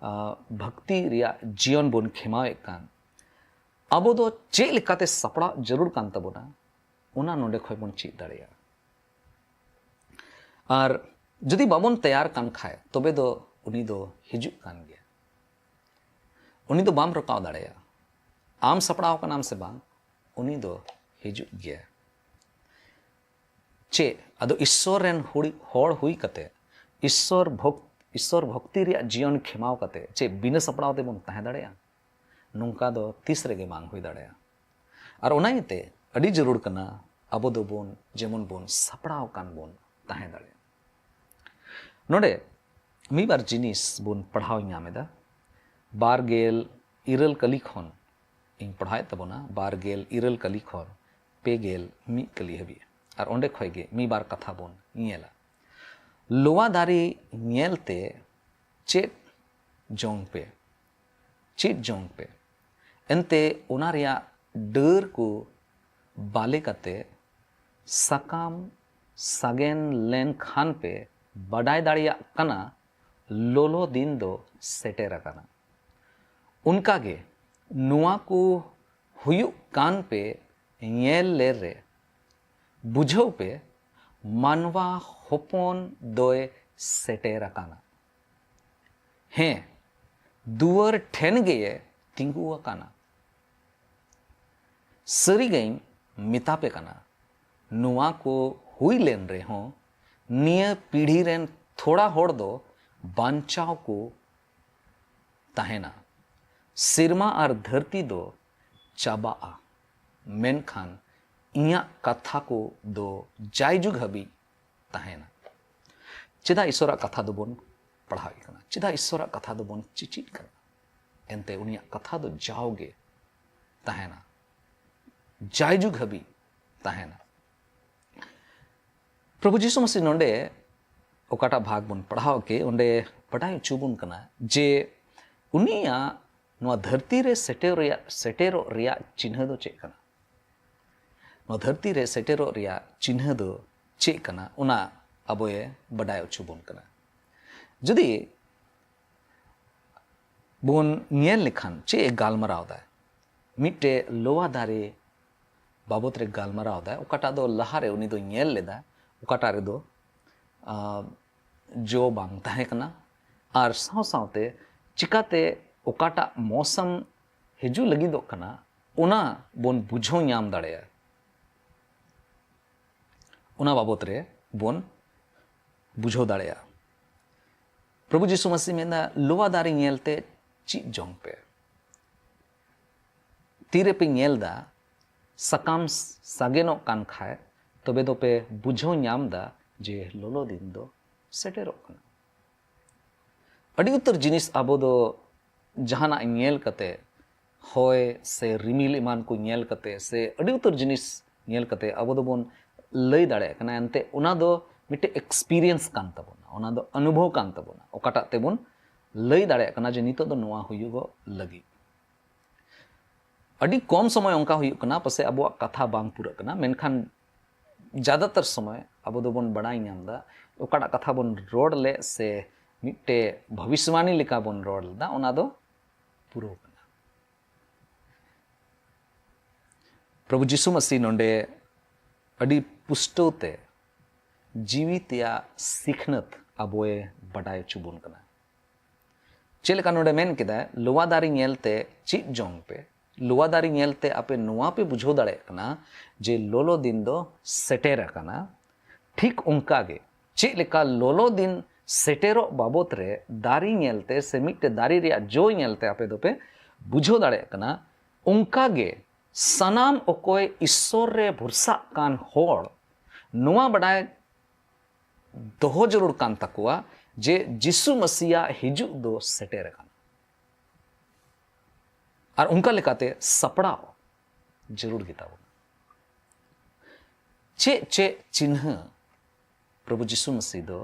ᱟᱨ ᱵᱷᱚᱠᱛᱤ ᱨᱮᱭᱟᱜ ᱡᱤᱭᱚᱱ ᱵᱚᱱ ᱠᱷᱮᱢᱟᱣᱮᱫ ᱠᱟᱱ, ᱟᱵᱚ ᱫᱚ ᱪᱮᱫ ᱞᱮᱠᱟᱛᱮ ᱥᱟᱯᱲᱟᱣ ᱡᱟᱹᱨᱩᱲ ᱠᱟᱱ ᱛᱟᱵᱚᱱᱟ, ᱚᱱᱟ ᱱᱚᱰᱮ ᱠᱷᱚᱱ ᱵᱚᱱ ᱪᱮᱫ ᱫᱟᱲᱮᱭᱟᱜᱼᱟ᱾ ᱟᱨ ᱡᱩᱫᱤ ᱵᱟᱵᱚᱱ ᱛᱮᱭᱟᱨ ᱠᱟᱱ ᱠᱷᱟᱡ, ᱛᱚᱵᱮ ᱫᱚ ᱩᱱᱤ ᱫᱚ ᱦᱤᱡᱩᱜ ᱠᱟᱱ ᱜᱮᱭᱟ᱾ ᱩᱱᱤ ᱫᱚ ᱵᱟᱢ ᱨᱚᱠᱟᱣ ᱫᱟᱲᱮᱭᱟᱜᱼᱟ᱾ ᱟᱢ ᱥᱟᱯᱲᱟᱣ ᱠᱟᱱᱟᱢ ᱥᱮ ᱵᱟᱝ, ᱩᱱᱤ ᱫᱚ ᱦᱤᱡᱩᱜ ᱜᱮᱭᱟ᱾ ᱪᱮᱫ ᱟᱫᱚ ᱤᱥᱥᱚᱨ ᱨᱮᱱ ᱦᱩᱲᱤ-, ᱦᱚᱲ ᱦᱩᱭ ᱠᱟᱛᱮ, ᱤᱥᱥᱚᱨ ᱵᱷᱚᱠ-, ᱤᱥᱥᱚᱨ ᱵᱷᱚᱠᱛᱤ ᱨᱮᱭᱟᱜ ᱡᱤᱭᱚᱱ ᱠᱷᱮᱢᱟᱣ ᱠᱟᱛᱮ ᱪᱮᱫ ᱵᱤᱱᱟᱹ ᱥᱟᱯᱲᱟᱣ ᱛᱮᱵᱚᱱ ᱛᱟᱦᱮᱸ ᱫᱟᱲᱮᱭᱟᱜᱼᱟ? ᱱᱚᱝᱠᱟ ᱫᱚ ᱛᱤᱥ ᱨᱮᱜᱮ ᱵᱟᱝ ᱦᱩᱭ ᱫᱟᱲᱮᱭᱟᱜᱼᱟ᱾ ᱟᱨ ᱚᱱᱟ ᱤᱭᱟᱹᱛᱮ ᱟᱹᱰᱤ ᱡᱟᱹᱨᱩᱲ ᱠᱟᱱᱟ, ᱟᱵᱚ ᱫᱚᱵᱚᱱ ᱡᱮᱢᱚᱱ ᱵᱚᱱ ᱥᱟᱯᱲᱟᱣ ᱠᱟᱱ ᱵᱚᱱ ᱛᱟᱦᱮᱸ ᱫᱟᱲᱮᱭᱟᱜᱼᱟ᱾ ᱱᱚᱰᱮ ᱢᱤᱫ ᱵᱟᱨ ᱡᱤᱱᱤᱥ ᱵᱚᱱ ᱯᱟᱲᱦᱟᱣ ᱧᱟᱢ ᱮᱫᱟ᱾ ᱵᱟᱨ ᱜᱮᱞ ᱤᱨᱟᱹᱞ ᱠᱟᱹᱞᱤ ᱠᱷᱚᱱ ᱤᱧ ᱯᱟᱲᱦᱟᱣᱮᱫ ᱛᱟᱵᱚᱱᱟ, ᱵᱟᱨ ᱜᱮᱞ ᱤᱨᱟᱹᱞ ᱠᱟᱹᱞᱤ ᱠᱷᱚᱱ ᱯᱮ ᱜᱮᱞ ᱢᱤᱫ ᱠᱟᱹᱞᱤ ᱦᱟᱹᱵᱤᱡ᱾ ᱟᱨ ᱚᱸᱰᱮ ᱠᱷᱚᱱ ᱜᱮ ᱢᱤᱫ ᱵᱟᱨ ᱠᱟᱛᱷᱟ ᱵᱚᱱ ᱧᱮᱞᱟ᱾ ᱞᱚᱣᱟ ᱫᱟᱨᱮ ᱧᱮᱞ ᱛᱮ ᱪᱮᱫ ᱡᱚᱝ ᱯᱮ, ᱪᱮᱫ ᱡᱚᱝ ᱯᱮ᱾ ᱮᱱᱛᱮ ᱚᱱᱟ ᱨᱮᱭᱟᱜ ᱰᱟᱹᱨ ᱠᱚ ᱵᱟᱞᱮ ᱠᱟᱛᱮ ᱥᱟᱠᱟᱢ ᱥᱟᱜᱮᱱ ᱞᱮᱱ ᱠᱷᱟᱱ ᱯᱮ ᱵᱟᱰᱟᱭ ᱫᱟᱲᱮᱭᱟᱜ ᱠᱟᱱᱟ, ᱞᱚᱞᱚ ᱫᱤᱱ ᱫᱚ ᱥᱮᱴᱮᱨ ᱟᱠᱟᱱᱟ᱾ ᱚᱱᱠᱟᱜᱮ ᱱᱚᱣᱟ ᱠᱚ ᱦᱩᱭᱩᱜ ᱠᱟᱱ ᱯᱮ ᱧᱮᱞ ᱞᱮ ᱨᱮ ᱵᱩᱡᱷᱟᱹᱣ ᱯᱮ, ᱢᱟᱱᱣᱟ ᱦᱚᱯᱚᱱ ᱫᱚᱭ ᱥᱮᱴᱮᱨ ᱟᱠᱟᱱᱟ᱾ ᱦᱮᱸ, ᱫᱩᱣᱟᱹᱨ ᱴᱷᱮᱱ ᱜᱮᱭᱮ ᱛᱤᱸᱜᱩ ᱟᱠᱟᱱᱟ᱾ ᱥᱟᱹᱨᱤᱜᱮᱧ ᱢᱮᱛᱟ ᱯᱮ ᱠᱟᱱᱟ, ᱱᱚᱣᱟ ᱠᱚ ᱦᱩᱭ ᱞᱮᱱ ᱨᱮᱦᱚᱸ ᱱᱤᱭᱟᱹ ᱯᱤᱲᱦᱤ ᱨᱮᱱ ᱛᱷᱚᱲᱟ ᱦᱚᱲ ᱫᱚ ᱵᱟᱧᱪᱟᱣ ᱠᱚ ᱛᱟᱦᱮᱱᱟ᱾ ᱥᱮᱨᱢᱟ ᱟᱨ ᱫᱷᱟᱹᱨᱛᱤ ᱫᱚ ᱪᱟᱵᱟᱜᱼᱟ, ᱢᱮᱱᱠᱷᱟᱱ ᱤᱧᱟᱹᱜ ᱠᱟᱛᱷᱟ ᱠᱚ ᱫᱚ ᱡᱟᱭᱡᱩᱜᱽ ᱦᱟᱹᱵᱤᱡ ᱛᱟᱦᱮᱱᱟ᱾ ᱪᱮᱫᱟᱜ ᱤᱥᱚᱨᱟᱜ ᱠᱟᱛᱷᱟ ᱫᱚᱵᱚᱱ ᱯᱟᱲᱦᱟᱣᱮᱫ ᱠᱟᱱᱟ? ᱪᱮᱫᱟᱜ ᱤᱥᱚᱨᱟᱜ ᱠᱟᱛᱷᱟ ᱫᱚᱵᱚᱱ ᱪᱮᱪᱮᱫ ᱠᱟᱱᱟ? ᱮᱱᱛᱮ ᱩᱱᱤᱭᱟᱜ ᱠᱟᱛᱷᱟ ᱫᱚ ᱡᱟᱣᱜᱮ ᱛᱟᱦᱮᱱᱟ, ᱡᱟᱭᱡᱩᱜᱽ ᱦᱟᱹᱵᱤᱡ ᱛᱟᱦᱮᱱᱟ᱾ ᱯᱨᱚᱵᱷᱩ ᱡᱤᱥᱩ ᱢᱟᱥᱤ ᱱᱚᱰᱮ ᱚᱠᱟᱴᱟᱜ ᱵᱷᱟᱜᱽ ᱵᱚᱱ ᱯᱟᱲᱦᱟᱣ ᱠᱮ, ᱚᱸᱰᱮ ᱵᱟᱰᱟᱭ ᱦᱚᱪᱚ ᱵᱚᱱ ᱠᱟᱱᱟ ᱡᱮ ᱩᱱᱤᱭᱟᱜ ᱱᱚᱣᱟ ᱫᱷᱟᱹᱨᱛᱤ ᱨᱮ ᱥᱮᱴᱮᱨ ᱨᱮᱭᱟᱜ, ᱥᱮᱴᱮᱨᱚᱜ ᱨᱮᱭᱟᱜ ᱪᱤᱱᱦᱟᱹ ᱫᱚ ᱪᱮᱫ ᱠᱟᱱᱟ? ᱱᱚᱣᱟ ᱫᱷᱟᱹᱨᱛᱤ ᱨᱮ ᱥᱮᱴᱮᱨᱚᱜ ᱨᱮᱭᱟᱜ ᱪᱤᱱᱦᱟᱹ ᱫᱚ ᱪᱮᱫ ᱠᱟᱱᱟ? ᱚᱱᱟ ᱟᱵᱚᱭᱮ ᱵᱟᱰᱟᱭ ᱦᱚᱪᱚ ᱵᱚᱱ ᱠᱟᱱᱟ᱾ ᱡᱩᱫᱤ ᱵᱚᱱ ᱧᱮᱞ ᱞᱮᱠᱷᱟᱱ ᱪᱮᱫ ᱮ ᱜᱟᱞᱢᱟᱨᱟᱣ ᱮᱫᱟ, ᱢᱤᱫᱴᱮᱡ ᱞᱚᱣᱟ ᱫᱟᱨᱮ ᱵᱟᱵᱚᱛ ᱨᱮ ᱜᱟᱞᱢᱟᱨᱟᱣ ᱮᱫᱟ, ᱚᱠᱟᱴᱟᱜ ᱫᱚ ᱞᱟᱦᱟᱨᱮ ᱩᱱᱤ ᱫᱚ ᱧᱮᱞ ᱞᱮᱫᱟ, ᱚᱠᱟᱴᱟᱜ ᱨᱮᱫᱚ ᱟᱸ, ᱡᱚ ᱵᱟᱝ ᱛᱟᱦᱮᱸ ᱠᱟᱱᱟ, ᱟᱨ ᱥᱟᱶ ᱥᱟᱶᱛᱮ ᱪᱤᱠᱟᱛᱮ ᱚᱠᱟᱴᱟᱜ ᱢᱚᱥᱟᱢ ᱦᱤᱡᱩᱜ ᱞᱟᱹᱜᱤᱫᱚᱜ ᱠᱟᱱᱟ, ᱚᱱᱟ ᱵᱚᱱ ᱵᱩᱡᱷᱟᱹᱣ ᱧᱟᱢ ᱫᱟᱲᱮᱭᱟᱜᱼᱟ, ᱚᱱᱟ ᱵᱟᱵᱚᱛ ᱨᱮ ᱵᱚᱱ ᱵᱩᱡᱷᱟᱹᱣ ᱫᱟᱲᱮᱭᱟᱜᱼᱟ᱾ ᱯᱨᱚᱵᱷᱩ ᱡᱤᱥᱩ ᱢᱟᱥᱤ ᱢᱮᱱᱫᱟ, ᱞᱚᱣᱟ ᱫᱟᱨᱮ ᱧᱮᱞᱛᱮ ᱪᱮᱫ ᱡᱚᱝ ᱯᱮ᱾ ᱛᱤᱨᱮᱯᱮ ᱧᱮᱞ ᱫᱟ ᱥᱟᱠᱟᱢ ᱥᱟᱜᱮᱱᱚᱜ ᱠᱟᱱ ᱠᱷᱟᱡ, ᱛᱚᱵᱮ ᱫᱚᱯᱮ ᱵᱩᱡᱷᱟᱹᱣ ᱧᱟᱢ ᱫᱟ ᱡᱮ ᱞᱚᱞᱚ ᱫᱤᱱ ᱫᱚ ᱥᱮᱴᱮᱨᱚᱜ ᱠᱟᱱᱟ᱾ ᱟᱹᱰᱤ ᱩᱛᱟᱹᱨ ᱡᱤᱱᱤᱥ ᱟᱵᱚ ᱫᱚ ᱡᱟᱦᱟᱱᱟᱜ ᱧᱮᱞ ᱠᱟᱛᱮ, ᱦᱚᱭ ᱥᱮ ᱨᱤᱢᱤᱞ ᱮᱢᱟᱱ ᱠᱚ ᱧᱮᱞ ᱠᱟᱛᱮ ᱥᱮ ᱟᱹᱰᱤ ᱩᱛᱟᱹᱨ ᱡᱤᱱᱤᱥ ᱧᱮᱞ ᱠᱟᱛᱮ ᱟᱵᱚ ᱫᱚᱵᱚᱱ ᱞᱟᱹᱭ ᱫᱟᱲᱮᱭᱟᱜ ᱠᱟᱱᱟ, ᱮᱱᱛᱮ ᱚᱱᱟ ᱫᱚ ᱢᱤᱫᱴᱮᱡ ᱮᱠᱥᱯᱤᱨᱤᱭᱮᱱᱥ ᱠᱟᱱ ᱛᱟᱵᱚᱱᱟ, ᱚᱱᱟ ᱫᱚ ᱚᱱᱩᱵᱷᱚᱵ ᱠᱟᱱ ᱛᱟᱵᱚᱱᱟ, ᱚᱠᱟᱴᱟᱜ ᱛᱮᱵᱚᱱ ᱞᱟᱹᱭ ᱫᱟᱲᱮᱭᱟᱜ ᱠᱟᱱᱟ ᱡᱮ ᱱᱤᱛᱚᱜ ᱫᱚ ᱱᱚᱣᱟ ᱦᱩᱭᱩᱜᱚᱜ ᱞᱟᱹᱜᱤᱫ᱾ ᱟᱹᱰᱤ ᱠᱚᱢ ᱥᱚᱢᱚᱭ ᱚᱱᱠᱟ ᱦᱩᱭᱩᱜ ᱠᱟᱱᱟ, ᱯᱟᱥᱮᱡ ᱟᱵᱚᱣᱟᱜ ᱠᱟᱛᱷᱟ ᱵᱟᱝ ᱯᱩᱨᱟᱹᱜ ᱠᱟᱱᱟ, ᱢᱮᱱᱠᱷᱟᱱ ᱡᱟᱫᱟᱛᱟᱨ ᱥᱚᱢᱚᱭ ᱟᱵᱚ ᱫᱚᱵᱚᱱ ᱵᱟᱲᱟᱭ ᱧᱟᱢ ᱮᱫᱟ ᱚᱠᱟᱴᱟᱜ ᱠᱟᱛᱷᱟ ᱵᱚᱱ ᱨᱚᱲ ᱞᱮᱫ ᱥᱮ ᱢᱤᱫᱴᱮᱡ ᱵᱷᱚᱵᱤᱥᱣᱟᱱᱤ ᱞᱮᱠᱟ ᱵᱚᱱ ᱨᱚᱲ ᱞᱮᱫᱟ, ᱚᱱᱟ ᱫᱚ ᱯᱩᱨᱟᱹᱣ ᱠᱟᱱᱟ᱾ ᱯᱨᱚᱵᱷᱩ ᱡᱤᱥᱩ ᱢᱟᱥᱤ ᱱᱚᱰᱮ ᱟᱹᱰᱤ ᱯᱩᱥᱴᱟᱹᱣ ᱛᱮ ᱡᱤᱣᱤ ᱛᱮᱭᱟᱜ ᱥᱤᱠᱷᱱᱟᱹᱛ ᱟᱵᱚᱭ ᱵᱟᱰᱟᱭ ᱦᱚᱪᱚ ᱵᱚᱱ ᱠᱟᱱᱟ᱾ ᱪᱮᱫ ᱞᱮᱠᱟ ᱱᱚᱰᱮ ᱢᱮᱱ ᱠᱮᱫᱟᱭ, ᱞᱚᱣᱟ ᱫᱟᱨᱮ ᱧᱮᱞᱛᱮ ᱪᱮᱫ ᱡᱚᱝ ᱯᱮ, ᱞᱚᱣᱟ ᱫᱟᱨᱮ ᱧᱮᱞᱛᱮ ᱟᱯᱮ ᱱᱚᱣᱟ ᱯᱮ ᱵᱩᱡᱷᱟᱹᱣ ᱫᱟᱲᱮᱭᱟᱜ ᱠᱟᱱᱟ ᱡᱮ ᱞᱚᱞᱚ ᱫᱤᱱ ᱫᱚ ᱥᱮᱴᱮᱨ ᱟᱠᱟᱱᱟ᱾ ᱴᱷᱤᱠ ᱚᱱᱠᱟ ᱜᱮ ᱪᱮᱫ ᱞᱮᱠᱟ ᱞᱚᱞᱚ ᱫᱤᱱ ᱥᱮᱴᱮᱨᱚᱜ ᱵᱟᱵᱚᱛ ᱨᱮ ᱫᱟᱨᱮ ᱧᱮᱞᱛᱮ ᱥᱮ ᱢᱤᱫᱴᱮᱡ ᱫᱟᱨᱮ ᱨᱮᱭᱟᱜ ᱡᱚ ᱧᱮᱞᱛᱮ ᱟᱯᱮ ᱫᱚᱯᱮ ᱵᱩᱡᱷᱟᱹᱣ ᱫᱟᱲᱮᱭᱟᱜ ᱠᱟᱱᱟ, ᱚᱱᱠᱟ ᱜᱮ ᱥᱟᱱᱟᱢ ᱚᱠᱚᱭ ᱤᱥᱥᱚᱨ ᱨᱮ ᱵᱷᱚᱨᱥᱟᱜ ᱠᱟᱱ ᱦᱚᱲ ᱱᱚᱣᱟ ᱵᱟᱰᱟᱭ ᱫᱚᱦᱚ ᱡᱟᱹᱨᱩᱲ ᱠᱟᱱ ᱛᱟᱠᱚᱣᱟ ᱡᱮ ᱡᱤᱥᱩ ᱢᱟᱹᱥᱤᱭᱟᱜ ᱦᱤᱡᱩᱜ ᱫᱚ ᱥᱮᱴᱮᱨ ᱟᱠᱟᱱᱟ᱾ ᱟᱨ ᱚᱱᱠᱟ ᱞᱮᱠᱟᱛᱮ ᱥᱟᱯᱲᱟᱣ ᱡᱟᱹᱨᱩᱲ ᱜᱮᱛᱟ ᱵᱚᱱᱟ᱾ ᱪᱮᱫ ᱪᱮᱫ ᱪᱤᱱᱦᱟᱹ ᱯᱨᱚᱵᱷᱩ ᱡᱤᱥᱩ ᱢᱟᱹᱥᱤ ᱫᱚ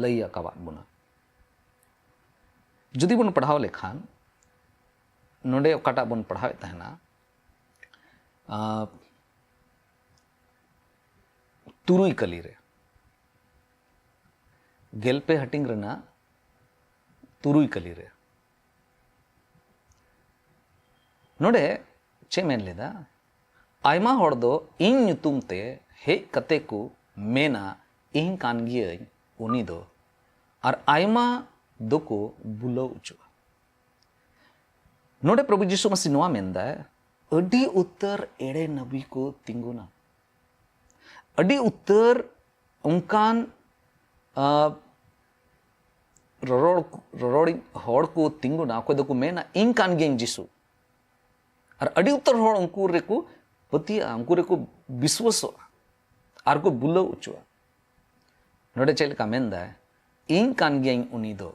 ᱞᱟᱹᱭ ᱟᱠᱟᱣᱟᱫ ᱵᱚᱱᱟ? ᱡᱩᱫᱤ ᱵᱚᱱ ᱯᱟᱲᱦᱟᱣ ᱞᱮᱠᱷᱟᱱ, ᱱᱚᱰᱮ ᱚᱠᱟᱴᱟᱜ ᱵᱚᱱ ᱯᱟᱲᱦᱟᱣᱮᱫ ᱛᱟᱦᱮᱱᱟ, ᱟᱸ, ᱛᱩᱨᱩᱭ ᱠᱟᱹᱞᱤ ᱨᱮ, ᱜᱮᱞ ᱯᱮ ᱦᱟᱹᱴᱤᱧ ᱨᱮᱱᱟᱜ ᱛᱩᱨᱩᱭ ᱠᱟᱹᱞᱤ ᱨᱮ᱾ ᱱᱚᱰᱮ ᱪᱮᱫ ᱢᱮᱱ ᱞᱮᱫᱟ? ᱟᱭᱢᱟ ᱦᱚᱲ ᱫᱚ ᱤᱧ ᱧᱩᱛᱩᱢ ᱛᱮ ᱦᱮᱡ ᱠᱟᱛᱮ ᱠᱚ ᱢᱮᱱᱟ, "ᱤᱧ ᱠᱟᱱ ᱜᱤᱭᱟᱹᱧ ᱩᱱᱤ ᱫᱚ", ᱟᱨ ᱟᱭᱢᱟ ᱫᱚᱠᱚ ᱵᱩᱞᱟᱹᱣ ᱚᱪᱚᱜᱼᱟ᱾ ᱱᱚᱰᱮ ᱯᱨᱚᱵᱷᱩ ᱡᱤᱥᱩ ᱢᱟᱥᱤ ᱱᱚᱣᱟ ᱢᱮᱱᱫᱟᱭ, ᱟᱹᱰᱤ ᱩᱛᱟᱹᱨ ᱮᱲᱮ ᱱᱟᱵᱤ ᱠᱚ ᱛᱤᱸᱜᱩᱱᱟ, ᱟᱹᱰᱤ ᱩᱛᱟᱹᱨ ᱚᱱᱠᱟᱱ, ᱟ, ᱨᱚᱨᱚᱲ, ᱨᱚᱨᱚᱲᱤᱡ ᱦᱚᱲ ᱠᱚ ᱛᱤᱸᱜᱩᱱᱟ, ᱚᱠᱚᱭ ᱫᱚᱠᱚ ᱢᱮᱱᱟ, "ᱤᱧ ᱠᱟᱱ ᱜᱤᱭᱟᱹᱧ ᱡᱤᱥᱩ", ᱟᱨ ᱟᱹᱰᱤ ᱩᱛᱟᱹᱨ ᱦᱚᱲ ᱩᱱᱠᱩ ᱨᱮᱠᱚ ᱯᱟᱹᱛᱭᱟᱹᱜᱼᱟ, ᱩᱱᱠᱩ ᱨᱮᱠᱚ ᱵᱤᱥᱣᱟᱥᱚᱜᱼᱟ ᱟᱨ ᱠᱚ ᱵᱩᱞᱟᱹᱣ ᱚᱪᱚᱜᱼᱟ᱾ ᱱᱚᱰᱮ ᱪᱮᱫ ᱞᱮᱠᱟ ᱢᱮᱱᱫᱟᱭ, "ᱤᱧ ᱠᱟᱱ ᱜᱤᱭᱟᱹᱧ ᱩᱱᱤ ᱫᱚ,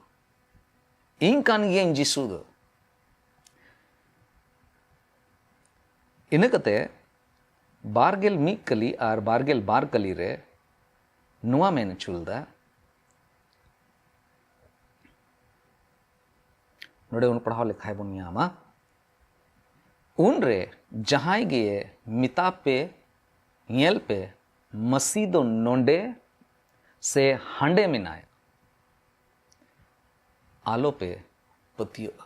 ᱤᱧ ᱠᱟᱱ ᱜᱤᱭᱟᱹᱧ ᱡᱤᱥᱩ ᱫᱚ᱾" ᱤᱱᱟᱹ ᱠᱟᱛᱮ ᱵᱟᱨ ᱜᱮᱞ ᱢᱤᱫ ᱠᱟᱹᱞᱤ ᱟᱨ ᱵᱟᱨ ᱜᱮᱞ ᱵᱟᱨ ᱠᱟᱹᱞᱤ ᱨᱮ ᱱᱚᱣᱟ ᱢᱮᱱ ᱦᱚᱪᱚ ᱞᱮᱫᱟ, ᱱᱚᱰᱮ ᱵᱚᱱ ᱯᱟᱲᱦᱟᱣ ᱞᱮᱠᱷᱟᱡ ᱵᱚᱱ ᱧᱟᱢᱟ, "ᱩᱱᱨᱮ ᱡᱟᱦᱟᱸᱭ ᱜᱮ ᱢᱮᱛᱟ ᱯᱮ, 'ᱧᱮᱞ ᱯᱮ, ᱢᱟᱹᱥᱤ ᱫᱚ ᱱᱚᱰᱮ ᱥᱮ ᱦᱟᱸᱰᱮ ᱢᱮᱱᱟᱭᱟ', ᱟᱞᱚᱯᱮ ᱯᱟᱹᱛᱭᱟᱹᱜᱼᱟ᱾"